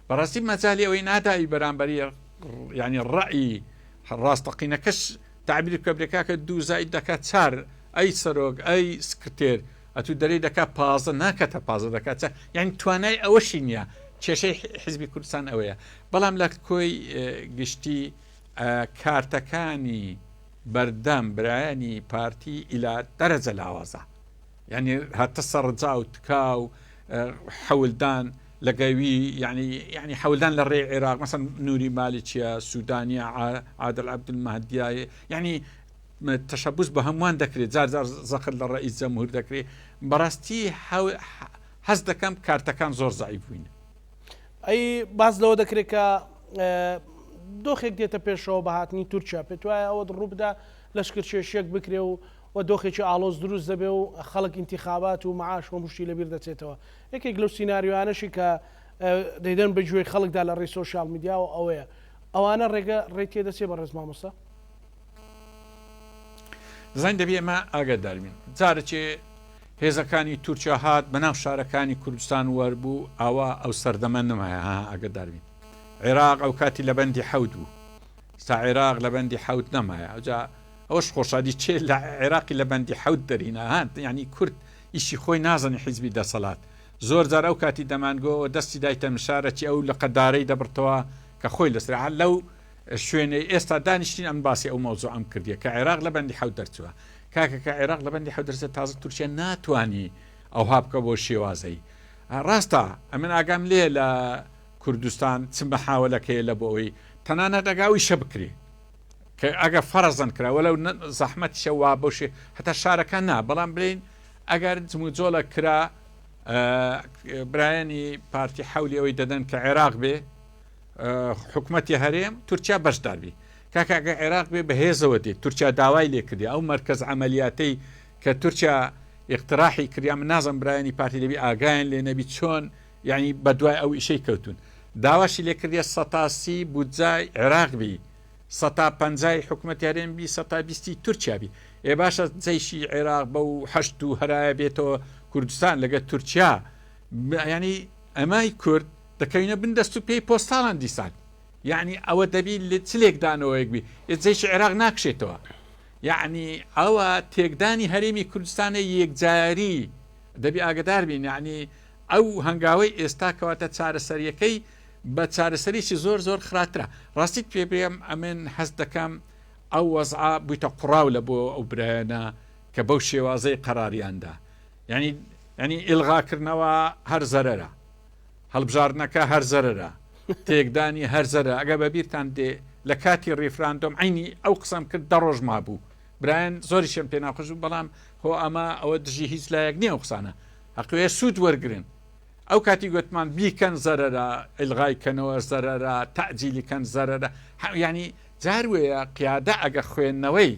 بەڕاستی مەجالی ئەوەی ناداوی بەرامبەری یعنی ڕەئی ڕاستەقینەکەش تعبیر بکە برێ کاکە دوو زائید دەکات چار ئەی سەرۆک ئەی سکرتێر ئەتوو دەرێی دەکات 15 ناکاتە 15 دەکات چە یعنی توانای ئەوەشی نییە کێشەی حیزبی کوردستان ئەوەیە بەڵام لە کۆی گشتی کارتەکانی بەردەم برایانی پارتی ئیلا دەرەجە لاوازە یانی هاتە سەر ڕجا و تکا و. حەولدان لەگەوی یعنی یعنی حەولدان لە ڕێی عێراق مەسەن نوری مالکیە سودانیە عادل عەبدولمەهدیە یعنی تەشەبوس بە هەمووان دەکرێت جار جار زەخت لە ڕئیس جەمهور دەکرێت بەڕاستی هەست دەکەم کارتەکان زۆر زەعیف بووین. ئەی باس لەوە دەکرێت کە دۆخێک دێتە پێشەوە بە هاتنی تورکیا پێت وایە ئەوە ڕووبدا لەشکرکێشیەک بکرێ و و دۆخێکی ئاڵۆز دروست دەبێ و خەڵک ئینتیخابات و معاش هەموو شتی لەبیر دەچێتەوە یەکێک لەو سیناریۆیانەشی کە دەیدەن بە گوێی خەڵکدا لە ڕێی سۆشیال میدیاوە ئەوەیە ئەوانە ڕێگە ڕێی تێدەچێ بەڕێز مامۆستا؟ دەزانین دەبی ئێمە ئاگادار بین جارێکێ هێزەکانی تورکیا هات بەناو شارەکانی کوردستان وەربوو ئاوا ئەو سەردەمە نمایە ها ئاگادار بین عێراق ئەو کاتی لە بەندی حەوت بوو ستا عێراق لە بەندی حەوت نەمایە ئەوجا ئەوەش خۆشادی چێ لە عێراقی لە بەندی حەوت دەرینا ها یعنی کورد ئیشی خۆی نازانی حیزبی دەسەڵات زۆر جار ئەو کاتی دەمانگۆ دەستی دایتە مشارەکی ئەو لە قەدارەی دەبڕتەوە کە خۆی لەسەر لەو شوێنەی ئێستا دانیشتین ئەم باسی ئەو مەوزوعەم کردیە کە عێراق لە بەندی حەوت دەرچوە کاکە کە عێراق لە بەندی حەوت دەرچێت تازە تورکیا ناتوانی ئەوها بکە بۆ شێوازەی ڕاستە ئەمن ئاگام لێ لە کوردستان چ مەحاوەلەکەیە لە بۆ ئەوی تەنانەت ئەگا ئەو ئیشە بکرێ کە ئەگە فەرەزەن کرا وەلەو زەحمەتیشە وا بەو شێ هەتا شارەکان نا بەڵام بلین ئەگەر جموجۆڵە کرا برایانی پارتی حەولی ئەوەی دەدەن کە عێراق بێ حکومەتی هەرێم تورکیا بەشدار بی کاکە ئەگەر عێراق بێ بەهێزەوە دێت تورکیا داوای لێ کردی ئەو مەرکەز عەمەلیاتەی کە تورکیا ئیقتراحی کردیا من نازم برایانی پارتی دەبی ئاگایان لێ نەبی چۆن یعنی بەدوای ئەو ئیشەی کەوتون داواشی لێ کردیە سەتاسی بودجای عێراق بی سەتا پەنجای حکومەتی هەرێم بی سەتا بیستی تورکیا بی ئێ باشە جەیشی عێراق بەو حەشد و هەرایە بێتەوە کوردستان لەگە تورکیا یعنی ئەمای کورد دەکەوینە بن دەست و پێی پۆستاڵان دیسان یەعنی ئەوە دەبی لە چ لێکدانەوەیەک بی ئێ جەیشی عێراق ناکشێتەوە یەعنی ئەوە تێکدانی هەرێمی کوردستانە یەکجاری دەبی ئاگدار بین یەعنی ئەو هەنگاوەی ئێستا کەواتە چارەسەریەکەی بە چارەسەریی زۆر زۆر خراپترە ڕاستیت پێ بێم ئەمن هەست دەکەم ئەو وەزعە بوویتە قوڕاو لە بۆ ئەو برایەنە کە بەو شێوازەی قەراریاندا یعنی یعنی ئیلغاکردنەوە هەر زەرەرە هەڵبژاردنەکە هەر زەرەرە، تێکدانی هەر زەرەرە، ئەگەر بەبیرتان دێ لە کاتی ڕیفراندۆم عەینی ئەو قسەم کرد دە ڕۆژ مابوو برایان زۆریشم پێ ناخۆش بوو بەڵام خۆ ئەمە ئەوە دژی هیچ لایەک نییە ئەو قسانە هەقوێ سوود وەرگرن ئەو کاتی گوتمان بیکەن زەرەرە ئیلغای کەنەوە زەرەرە تەعجیلی کەن زەرەرە یعنی جار وەیە قیادە ئەگە خوێندنەوەی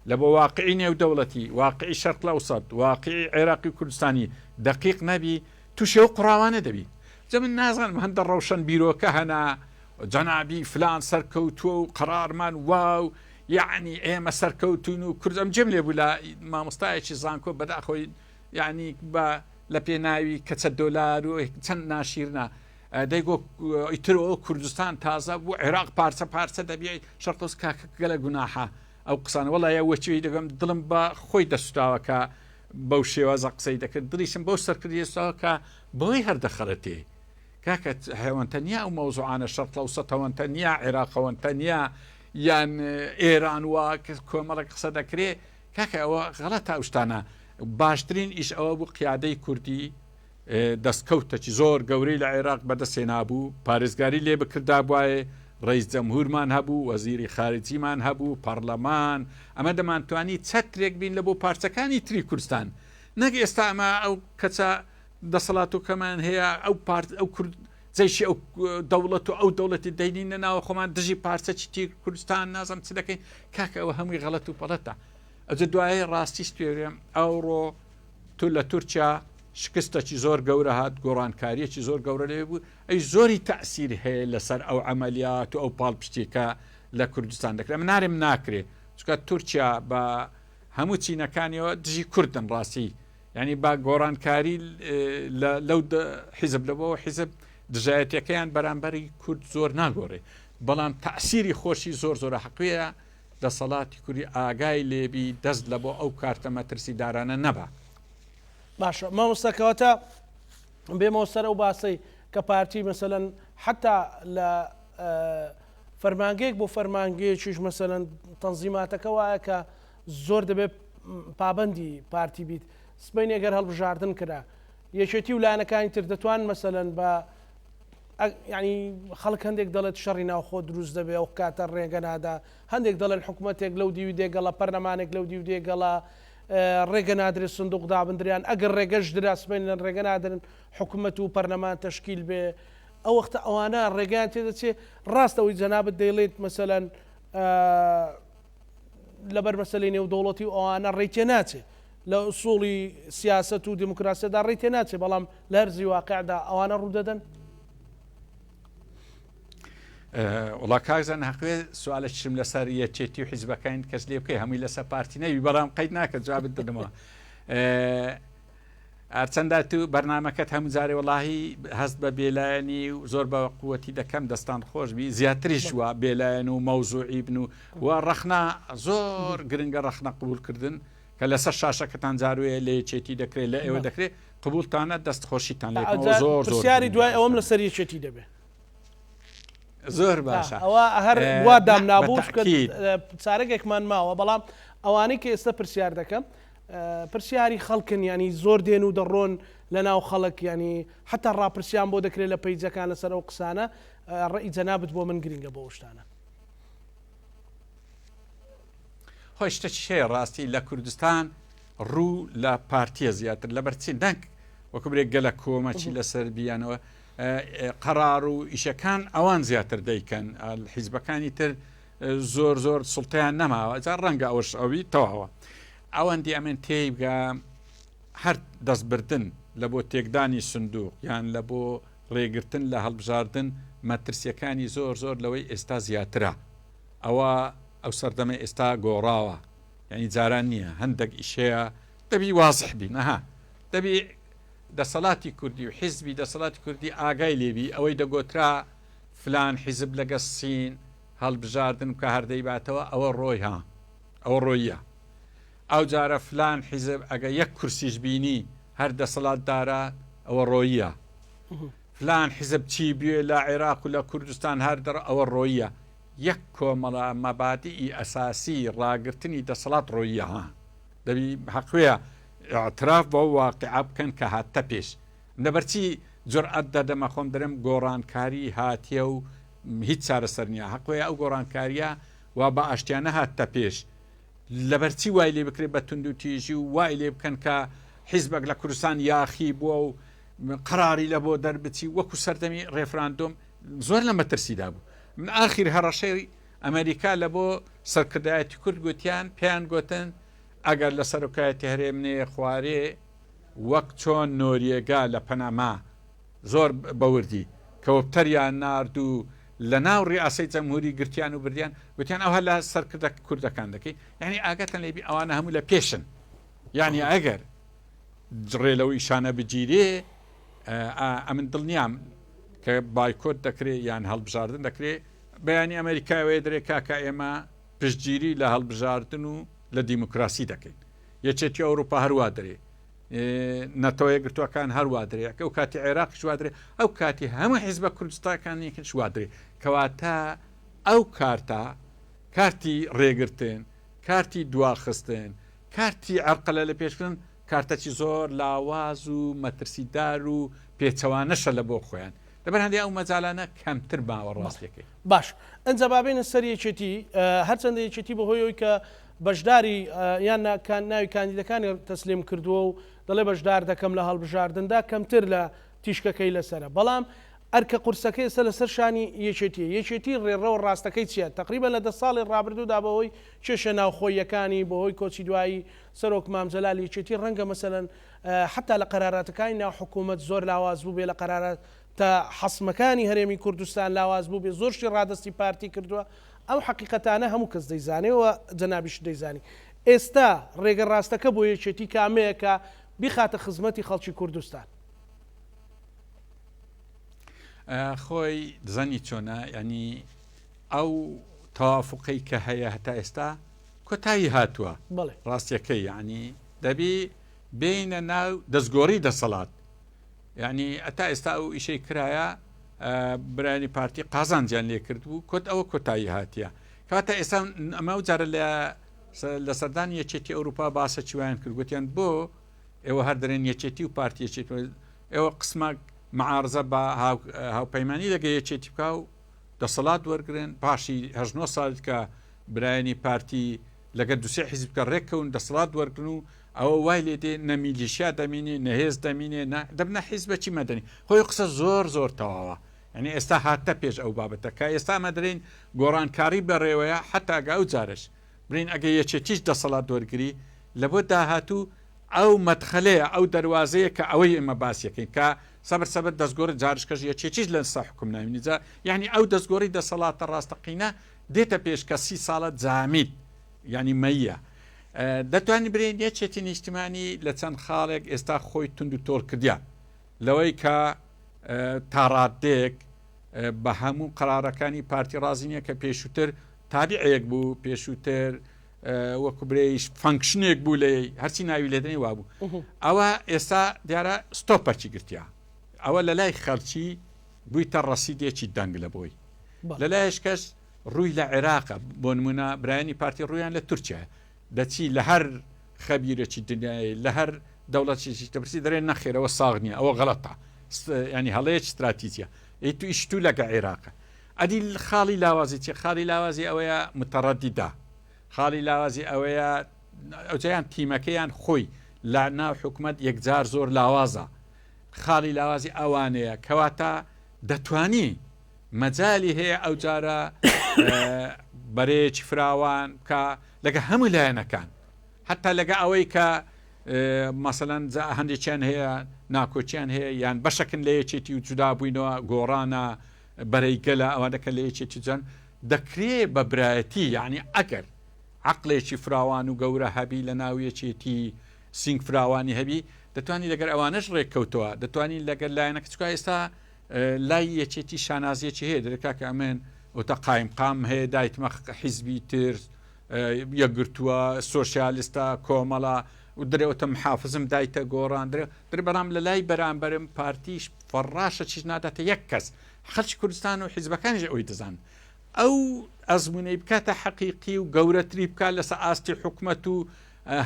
لە بۆ واقعی نێودەوڵەتی واقعی شەرق لەوسەت واقعی عێراقی کوردستانی دەقیق نەبی توشی ئەو قوڕاوانە دەبی جا من نازانم هەندە ڕەوشەن بیرۆکە هەنا جەنابی فلان سەرکەوتووە و قەرارمان وا و یعنی ئێمە سەرکەوتون و کورد ئەم جێم لێ بوو لە مامۆستایەکی زانکۆ بەداخۆی یعنی بە لە پێناوی کەچە دۆلار و چەند ناشیرنا دەیگۆ ئیتر ئەو کوردستان تازە بوو عێراق پارچە پارچە دەبی شەرقۆس کاکە گەلە گوناحە ئەو قسانە وەڵا یا وەچوی دەگەم دڵم بە خۆی دەسوتاوە کە بەو شێوازە قسەی دەکرد دڵیشم بەو سەرکردەیە سوتاوە کە بەوەی هەر دەخەڵەتێ کاکە هەوەن تەنیا ئەو مەوزوعانە شەرق ئەوسەت هەوەن تەنیا عێراق هەوەن تەنیا یان ئێران وا کۆمەڵێک قسە دەکرێ کاکە ئەوە غەڵەتە ئەو شتانە باشترین ئیش ئەوە بوو قیادەی کوردی دەستکەوتەکی زۆر گەورەی لە عێراق بەدەستهێنابوو، پارێزگاری لێ بکردابوایە، ڕەئیس جەمهورمان هەبوو، وەزیری خارجیمان هەبوو، پەڕلەمان، ئەمە دەمانتوانی چەترێک بین لە بۆ پارچەکانی تری کوردستان، نەک ئێستا ئەمە ئەو کەچە دەسەڵاتۆکەمان هەیە ئەو پارت ئەو کورد جەیشی ئەو دەوڵەت و ئەو دەوڵەتی دەینینە ناوە خۆمان دژی پارچەکی تری کوردستان نازم چ دەکەین کاکە ئەوە هەمووی غەڵەت و پەڵەتە ئەجە دوایە ڕاستیش پێورێم ئەوڕۆ تو لە تورکیا شکستەکی زۆر گەورە هات، گۆڕانکاریەکی زۆر گەورە لەوێ بوو، ئەویش زۆری تەئسیر هەیە لەسەر ئەو عەمەلیات و ئەو پاڵپشتیە کە لە کوردستان دەکرێت. ئەمن نارێم ناکرێ، چونکە تورکیا بە هەموو چینەکانیەوە دژی کوردن ڕاستی، یانی بە گۆڕانکاری لە لەو حیزب لەوەوە حیزب دژایەتیەکەیان بەرامبەری کورد زۆر ناگۆڕێ، بەڵام تەئسیری خۆشی زۆر زۆرە حەقویە دەسەڵاتی کوردی ئاگای لێبی دەست لە بۆ ئەو کارتە مەترسیدارانە نەبا. باشە مامۆستا کەواتە بێمەوە سەر ئەو باسەی کە پارتی مەسەلەن حتا لە فەرمانگەیەک بۆ فەرمانگەیەکیش مەسەلەن تەنزیماتەکە وایە کە زۆر دەبێت پابندی پارتی بیت سبینێ گەر هەڵبژاردن کرا. یەکێتی و لایەنەکانی تر دەتوان مەسەلەن بە یعنی خەڵک هەندێک دەڵێت شەڕی ناوخۆ دروست دەبێ ئەو کاتە ڕێگە نادا هەندێک دەڵێن حکوومەتێک لەو دیوی دێگەڵە پەرلەمانێک لەو دیو دێگەڵە ڕێگە نادرێت سندوق دابندریان ئەگەر ڕێگەش درا سبەین لەن ڕێگە نادرن حکوومەت و پەرلەمان تەشکیل بێ ئەو وەختە ئەوانە ڕێگەیان تێدەچێ ڕاستە ئەوەی جەنابت دەیڵێت مەسەلەن لەبەر مەسەلەی نێودەوڵەتی و ئەوانە ڕێی تێ ناچێ لە ئوسوڵی سیاسەت و دیموکراسیەتدا ڕێی تێ ناچێ بەڵام لە هەرزی واقعدا ئەوانە ڕوودەدەن؟ وڵا کاک زانا هەقوێ سوالەکیشم لەسەر یەکێتی و حیزبەکانی کەس لێ بکەی هەمووی لەسەر پارتی نەوی بەڵام قەید ناکە جوابت دەدەمەوە هەرچەندە تو بەرنامەکەت هەموو جارێ وەڵاهی هەست بە بێلایەنی و زۆر بە قوتی دەکەم دەستان خۆش بی زیاتریش وا بێلایەن و مەوزوعی بن و و ڕەخنە زۆر گرنگە ڕەخنە قبولکردن کە لەسەر شاشەکەتان جاروێ لە یەکێتی دەکرێت لە ئێوە دەکرێت قبولتانە دەست خۆشیتان لێ زۆر پرسیاری دوای ئەوم لەسەر یەکێتی دەبێ زۆر باشە ئەوە هەر وا دامنابوو چارەگێکمان ماوە بەڵام ئەوانەی کە ئێستا پرسیار دەکەم پرسیاری خەڵکن یانی زۆر دێن و دەڕۆن لە ناو خەڵک یانی حتا ڕاپرسیان بۆ دەکرێت لە پەیجەکان لەسەر ئەو قسانە ڕێی جەنابت بۆ من گرنگە بۆ شتانە. خۆی شتەکی هەیە ڕاستی لە کوردستان ڕوو لە پارتیە زیاتر لەبەر چی دەنگ وەکو برێک گەلە کۆمەچی لەسەر بیانەوە قەرار و ئیشەکان ئەوان زیاتر دەیکەن حیزبەکانی تر زۆر زۆر سڵتەیان نەماوە جا ڕەنگە ئەوەش ئەوی تەواوە ئەوەندی ئەمن تێی بگە هەر دەستبردن لە بۆ تێکدانی سندوق یان لە بۆ ڕێگرتن لە هەڵبژاردن مەترسیەکانی زۆر زۆر لەوەی ئێستا زیاترە ئەوە ئەو سەردەمە ئێستا گۆڕاوە یعنی جاران نییە هەندێک ئیشەیە دەبی وازح بین ئەها دەبی دەسەڵاتی کوردی و حیزبی دەسەڵاتی کوردی ئاگای لێبی ئەوەی دەگۆترا فلان حیزب لەگە سین هەڵبژاردن بکا هەر دەیباتەوە ئەوە ڕۆی ها ئەوە ڕۆییە ئەو جارە فلان حیزب ئەگە یەک کورسیش بینی هەر دەسەڵات دارە ئەوە ڕۆییە فلان حیزب چی بوێ لە عێراق و لە کوردستان هەر دەڕ ئەوە ڕۆییە یەک کۆمەڵە مەبادیئی ئەساسی ڕاگرتنی دەسەڵات ڕۆییە ها دەبی حەقوێە اعتراف بەو واقعە بکەن کە هاتتە پێش لەبەرچی جورئەت دەدەمە خۆم دەرێم گۆڕانکاری هاتیە و هیچ چارەسەر نیە هەق وایە ئەو گۆڕانکاریە وا بە ئاشتیانە هاتتە پێش لەبەرچی وای لێ بکرێت بە توندوتیژی و وای لێ بکەن کە حیزبەک لە کوردستان یاخی بووە و قەراری لە بۆ دەربچی وەکو سەردەمی ڕێفراندۆم زۆر لە مەترسیدا بوو من ئاخیر هەڕەشەی ئەمریکا لە بۆ سەرکردایەتی کورد گوتیان پێیان گوتن ئەگەر لە سەرۆکایەتی هەرێم نێ خوارێ وەک چۆن نۆریێگا لە پەناما زۆر بە وردی کەوپتەریان نارد و لە ناو ڕیاسەی جەمهوری گرتیان و بردیان گوتیان ئەوها لە سەرکردە کوردەکان دەکەی یعنی ئاگاتان لێبی ئەوانە هەموو لە پێشن یعنی ئەگەر ڕێ لەو ئیشانە بگیرێ ئەمن دڵنیام کە بایکۆت دەکرێ یان هەڵبژاردن دەکرێ بەیانی ئەمریکاوەیە درێ کاکە ئێمە پشتگیری لە هەڵبژاردن و لە دیموکراسی دەکەین یەکێتی ئەوروپا هەروا دەرێ نەتەوە یەکگرتووەکان هەروا درێ ئەو کاتی عێراقیش وا درێ ئەو کاتی هەموو حیزبە کوردستانەکانیش وا درێ کەواتە ئەو کارتە کارتی ڕێگرتن کارتی دواخستن کارتی عەرقەلە لە پێشکردن کارتەکی زۆر لاواز و مەترسیدار و پێچەوانەشە لە بۆ خۆیان لەبەر هەندێ ئەو مەجالانە کەمتر ماوە ڕاستیەکەی. باش ئنجا با بێینە سەر یەکێتی هەرچەندە یەکێتی بەهۆی ئەوی کە بەشداری یان ناوی کاندیدەکانی تەسلیم کردووە و دەڵێ بەشدار دەکەم لە هەڵبژاردندا کەمتر لە تیشکەکەی لەسەرە بەڵام ئەرکە قورسەکەی ئێستا لەسەر شانی یەکێتیە یەکێتی ڕێڕەوە ڕاستەکەی چییە تەقریبەن لە دە ساڵی ڕابردوودا بەهۆی کێشە ناوخۆییەکانی بەهۆی کۆچی دوایی سەرۆک مام جەلال یەکێتی ڕەنگە مەسەلەن حەتا لە قەراراتەکانی ناو حکوومەت زۆر لاواز بووبێ لە قەراراتە حەسمەکانی هەرێمی کوردستان لاواز بووبێ زۆر شتی ڕادەستی پارتی کردووە ئەم حەقیقەتانە هەموو کەس دەیزانێ و جەنابیشت دەیزانی ئێستا ڕێگە ڕاستەکە بۆ یەکێتی کامەیە کە بیخاتە خزمەتی خەڵکی کوردستان؟ خۆی دەزانی چۆنە یانی ئەو تەوافقەی کە هەیە هەتا ئێستا کۆتایی هاتووە ڕاستیەکەی یعنی دەبی بێینە ناو دەستگۆڕی دەسەڵات یعنی ئەتا ئێستا ئەو ئیشەی کرایە برایانی پارتی قازانجیان لێ کرد بوو کۆت ئەوە کۆتایی هاتیە کاتە ئێستا ئەمە و جارە لە لە سەردانی یەکێتی ئەوروپا باسە چیوایان کرد گوتیان بۆ. ئێوە هەر دەرێن یەکێتی و پارتی یەکێتی ئێوە قسمەک معارزە بە هاوپەیمانی لەگە یەکێتی بکە و دەسەڵات وەرگن پاشی هەژنۆ ساڵ کە برایانی پارتی لەگە دوسێ حیزب کە ڕێککەون دەسەڵات وەرگن و ئەوە وای لێ دێ نە میلیشیا دەمینێ نە هێز دەمینێ نە دەبنە حیزبەکی مەدەنی خۆی قسە زۆر زۆر تەواوە یعنی ئێستا هاتە پێش ئەو بابەتە کە ئێستا ئەمە دەرێن گۆڕانکاری بەڕێوەیە حتا گە ئەو جارش برین ئەگە یەکێتیش دەسەڵات وەرگری لە بۆ داهاتوو ئەو مەدخەلەیە ئەو دەروازەیە کە ئەوەی ئێمە باسیەکەین کە سەبر سەبر دەستگۆڕی جارشکەش یەکێتیش لە سا حکوم ناوینی جا یعنی ئەو دەستگۆڕی دەسەڵاتە ڕاستەقینە دێتە پێش کە سی ساڵە جامید یعنی مەیە دەتوانین برێن یەکێتی نیشتمانی لە چەند خاڵێک ئێستا خۆی تونند و تۆڵ کردیا لەوەی کە تاڕادێک بە هەموو قرارەکانی پارتی ڕازی نییە کە پێشووتر تابعێک بوو پێشووتر وەکو برێیش function ێک بوو لێ هەرچی ناوی لێدنی وابوو ئەوە ئێستا دیارە ستۆپەکی گرتیا ئەوە لە لای خەڵکی بوویتە ڕەسیدێکی دەنگ لە بۆی لە لایش کەس ڕووی لە عێراقە بۆ نمونە برایانی پارتی ڕوویان لە تورکیا دەچی لە هەر خەبیرێکی دنیای لە هەر دەوڵەتێکی دەپرسی دەرێ نەخێرەوە ساغ نییە ئەوە غەڵەتە ینی هەڵەیەک استراتیجیە ئەی تو ئیشتو لەگە عێراقە ئەدی خاڵی لاوازی چیە؟ خاڵی لاوازی ئەوەیە متەڕەدیدە، خاڵی لاوازی ئەوەیە ئەوجایان تیمەکەیان خۆی لە ناو حکومەت یەکجار زۆر لاوازە، خاڵی لاوازی ئەوانەیە، کەواتە دەتوانی مەجالی هەیە ئەوجارە بەرەیەکی فراوان بکا لەگە هەموو لایەنەکان حتا لەگە ئەوەی کە مەسەلەن هەندێکیان هەیە ناکۆکیان هەیە یان بەشەکن لە یەکێتی و جودا بووینەوە گۆڕانە بەرەی گەلە ئەوانە کە لە یەکێتی جان دەکرێ بە برایەتی یعنی ئەگەر عەقڵێکی فراوان و گەورە هەبی لە ناو یەکێتی سینگ فراوانی هەبی دەتوانی لەگەر ئەوانەش ڕێککەوتەوە دەتوانی لەگەر لایەنەکە چکا ئێستا لای یەکێتی شانازیەکی هەیە دەرێ کاکە ئەمن ئەوتە قایم قام هەیە دایتمە حیزبی تر یەکگرتووە سۆسیالیستە کۆمەڵە و درێ ئەوتە محافزم دایتە گۆڕان درێ درێ بەڵام لە لای بەرامبەرم پارتیش فەڕاشە چیش ناداتە یەک کەس خەلکی کوردستان و حیزبەکانیش ئەوەی دەزانن ئەو ئەزمونەی بکاتە حەقیقی و گەورەتری بکات لەسەر ئاستی حکومەت و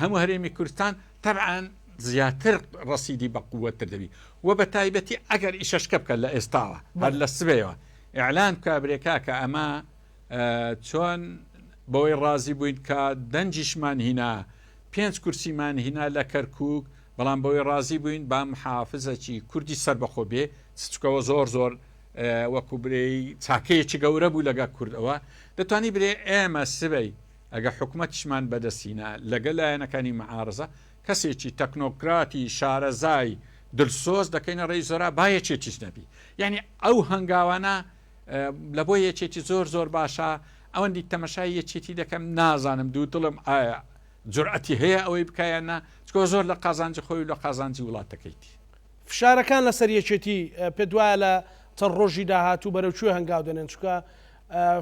هەموو هەرێمی کوردستان تەبعەن زیاتر ڕەسیدی بە قووەتتر دەبی و بە تایبەتی ئەگەر ئیشەشکە بکات لە ئێستاوە هەر لە سبەیەوە ئیعلان بکا برێ کاکە ئەمە چۆن بەوەی ڕازی بووین کە دەنگیشمان هینا پێنج کورسیمان هینا لە کەرکک بەڵام بەوەی ڕازی بووین با محافزەکی کوردی سەربەخۆ بێ چچکەوە زۆر زۆر وەکو برێی چاکەیەکی گەورە بوو لەگە کوردەوە دەتوانی برێ ئێمە سبەی ئەگە حکومەتیشمان بەدەستهینا لەگە لایەنەکانی معارزە کەسێکی تەکنۆکراتی شارەزای دلسۆز دەکەینە ڕێی زۆرا با یەکێتیش نەبی یعنی ئەو هەنگاوانە لە بۆ یەکێتی زۆر زۆر باشە ئەوەندی تەمەشای یەکێتی دەکەم نازانم دوو دڵم ئایا جورئەتی هەیە ئەوەی بکا یان نا چکۆ زۆر لە قازانجی خۆی و لە قازانجی وڵاتەکەیتی. فشارەکان لەسەر یەکێتی پێت وایە لە چەند ڕۆژی داهاتوو بەرەو کوێ هەنگاو دەنێن؟ چونکە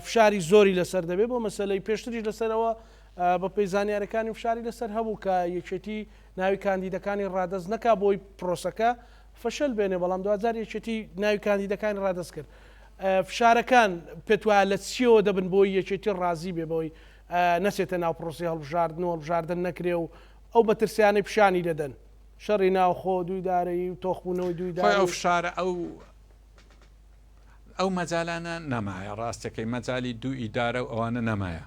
فشاری زۆری لەسەر دەبێت بۆ مەسەلەی پێشتریش لەسەرەوە بەپێی زانیارەکانی فشاری لەسەر هەبوو کە یەکێتی ناوی کاندیدەکانی ڕادەست نەکا بۆی پرۆسەکە فەشەل بێنێ بەڵام دواجار یەکێتی ناوی کاندیدەکانی ڕادەست کرد فشارەکان پێت وایە لە چیەوە دەبن بۆی یەکێتی ڕازی بێ بەوەی نەچێتە ناو پرۆسەی هەڵبژاردن و هەڵبژاردن نەکرێ و ئەو مەترسیانەی پیشانی دەدەن شەڕی ناوخۆ دووی دارەیی و تۆخبوونەوەی دووی خۆی ئەو فشارە ئەو ئەو مەجالانە نەمایە ڕاستەکەی مەجالی دوو ئیدارە و ئەوانە نەمایە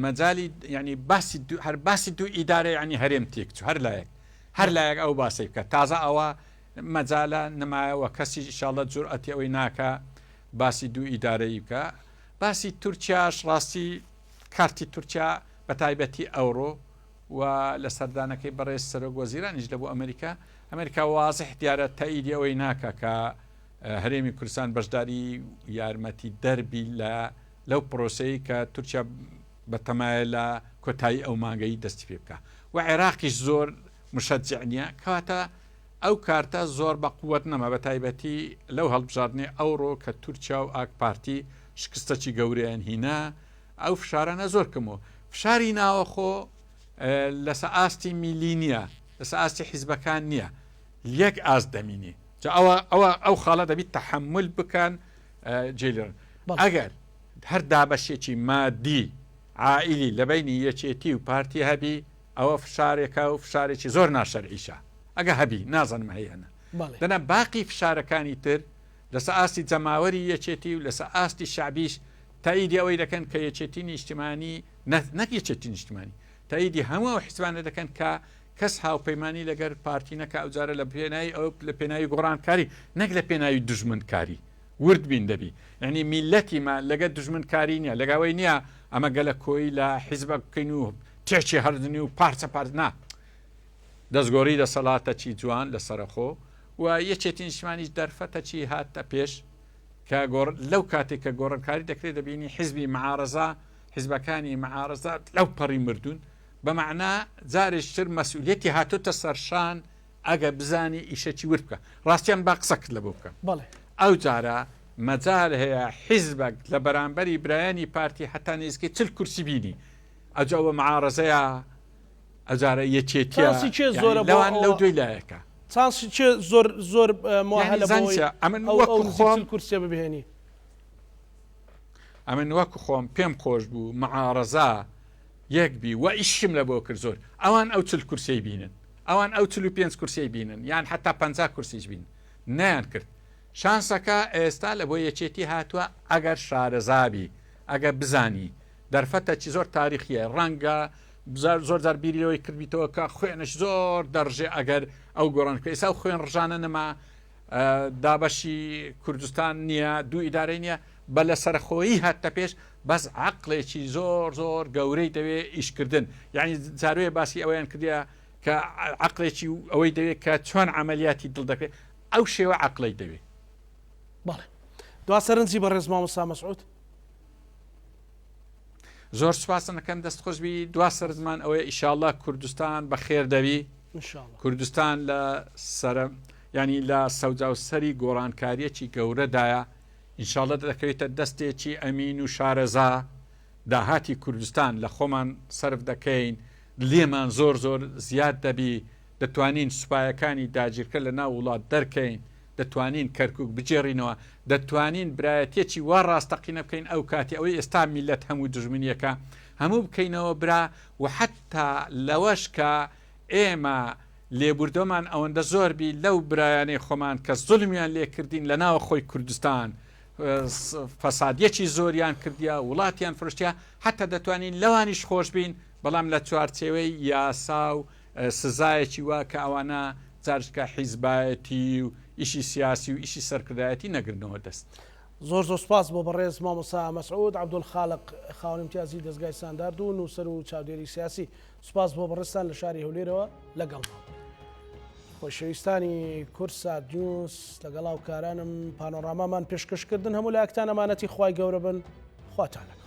مەجالی ینی باسی هەر باسی دوو ئیدارە ینی هەرێم تێکچوو هەر لایەک هەر لایەک ئەو باسی بکە تازە ئەوە مەجالە نەمایەوە کەسی ئیشاڵە جورئەتی ئەوەی ناکە باسی دوو ئیدارەیی بکە باسی تورکیاش ڕاستی کارتی تورکیا بە تایبەتی ئەوڕۆ و لە سەردانەکەی بەڕێز سەرۆک وەزیرانیش لە بۆ ئەمریکا ئەمریکا وازح دیارە تەئیدی ئەوەی ناکا کە هەرێمی کوردستان بەشداری یارمەتی دەربی لە لەو پرۆسەی کە تورکیا بە تەمایە لە کۆتایی ئەو مانگەی دەستی پێ بکە و عێراقیش زۆر مشەجع نییە کەواتە ئەو کارتە زۆر بە قوت نەما بە تایبەتی لەو هەڵبژاردنەی ئەوڕۆ کە تورکیا و ئاک پارتی شکستەکی گەورەیان هینا ئەو فشارانە زۆر کەم و فشاری ناوەخۆ لەسە ئاستی میلی نییە لەسە ئاستی حیزبەکان نییە یەک ئاست دەمینی جا ئەوە ئەوە ئەو خاڵە دەبیت تەحمل بکەن جێلێن ئەگەر هەر دابەشێکی مادی عائلی لە بینی یەکێتی و پارتی هەبی. ئەوە فشارێکە و فشارێکی زۆر ناشەرعیشە ئەگە هەبی نازانم هەیە نا دەنا باقی فشارەکانی تر لەسە ئاستی جەماوەری یەکێتی و لەسە ئاستی شەعبیش تەئیدی ئەوەی دەکەن کە یەکێتی نیشتمانی نەک یەکێتی نیشتمانی تەئیدی هەموو ئەو حیزبانە دەکەن کە کەس هاوپەیمانی لەگەر پارتی نەکا ئەوجارە لە پێناوی ئەو لە پێناوی گۆڕانکاری نەک لە پێناوی دوژمنکاری ورد بین دەبی یعنی میلەتی ما لەگە دوژمنکاری نییە لەگاوەی نییە ئەمە گەلە کۆی لە حیزبە بکەین و تێکی هەردنی و پارچە پارچ نا دەستگۆڕی دەسەڵاتەکی جوان لەسەرەخۆ و یەکێتی نیشتمانیش دەرفەتەکی هاتە پێش کە گۆڕ لەو کاتێک کە گۆڕانکاری دەکرێت دەبینی حیزبی معارەزە حیزبەکانی معارەزە لەو پەڕی مردوون بە مەعنا جارێکی تر مەسئولیەتی هاتۆتە سەرشان ئەگە بزانی ئیشەکی ورد بکە ڕاستیان با قسەکت لە بۆ بکەم بەڵێ. ئەو جارە مەجال هەیە حیزبەک لە بەرامبەری برایانی پارتی هەتا نزیکەی 40 کورسی بینی ئەجا ئەوە معارەزەیە ئەجارە یەکێتیە چانسی کێ یانی زۆرە بۆ لەوان لەو ئەوە دوی لایەکە. چانسی کێ زۆر زۆر یانی مۆهەلە بۆ زانی ئەوەی چیە ئەمن ئەو وەکو ئەو نزیک خۆم 40 کورسیە ببهێنی؟ ئەمن وەکو خۆم پێم خۆش بوو معارەزە یەک بی وە ئیشم لە بۆ کرد زۆر ئەوان ئەو 40 کورسیەی بینن ئەوان ئەو 45 کورسیەی بینن یان حتا 50 کورسیش بین نەیان کرد شانسەکە ئێستا لە بۆ یەکێتی هاتووە ئەگەر شارەزابی ئەگە بزانی دەرفەتەکی زۆر تاریخیە ڕەنگە زۆر جار بیری لەوەی کردبیتەوە کە خوێنش زۆر دەڕژێ ئەگەر ئەو گۆڕان کە ئێستا خوێن ڕژانە نەما دابەشی کوردستان نییە دوو ئیدارەی نییە بە لە سەرخۆیی هاتە پێش بەس عقلێکی زۆر زۆر گەورەی دەوێ ئیشکردن یعنی جاروێ باسی ئەوەیان کردە کە عقلێکی ئەوەی دەوێت کە چۆن عملیاتی دڵ دەکرێت ئەو شێوە عقلی دەوێت بەڵێ دوا سەرنجی بەڕێز مامۆستا مەسعود. زۆر سوپاستان ئەکەم دەست خۆش بی دوا سەرنجمان ئەوەیە ئیشاڵڵا کوردستان بەخێر دەبی کوردستان لە سەرە ینی لە سەوجا و سەری گۆڕانکاریەکی گەورەدایە ئینشاڵە دەکەوێتە دەستێکی ئەمین و شارەزا داهاتی کوردستان لە خۆمان سرف دەکەین لێمان زۆر زۆر زیاد دەبی دەتوانین سوپایەکانی داگیرکەر لە ناو وڵات دەرکەین، دەتوانین کەرکوک بگێڕینەوە، دەتوانین برایەتیەکی وا ڕاستەقینە بکەین ئەو کاتی ئەوەی ئێستا میللەت هەموو دوژمنیەکە هەموو بکەینەوە برا و حەتا لەوەش کە ئێمە لێبوردەمان ئەوەندە زۆر بی لەو برایانەی خۆمان کە زوڵمیان لێ کردین لە ناوە خۆی کوردستان فەسادیەکی زۆریان کردیە وڵاتیان فرۆشتیە حەتا دەتوانین لەوانیش خۆش بین بەڵام لە چوارچێوەی یاسا و سزایەکی وا کە ئەوانە جارجکە حیزبایەتی و ئیشی سیاسی و ئیشی سەرکردایەتی نەگرنەوە دەست. زۆر زۆر سوپاس بۆ بەڕێز مامۆستا مەسعود عەبدولخالق خاوەن ئیمتیازی دەزگای ستاندارد و نووسەر و چاودێری سیاسی. سوپاس بۆ بەڕێزتان لە شاری هەولێرەوە لەگەڵمان بوون. خۆشەویستانی کوردسات نیوز لەگەڵ هاوکارانم پانۆرامامان پێشکەش کردن هەموو لایەکتان ئەمانەتی خوای گەورە بن خواتان لەگەڵ.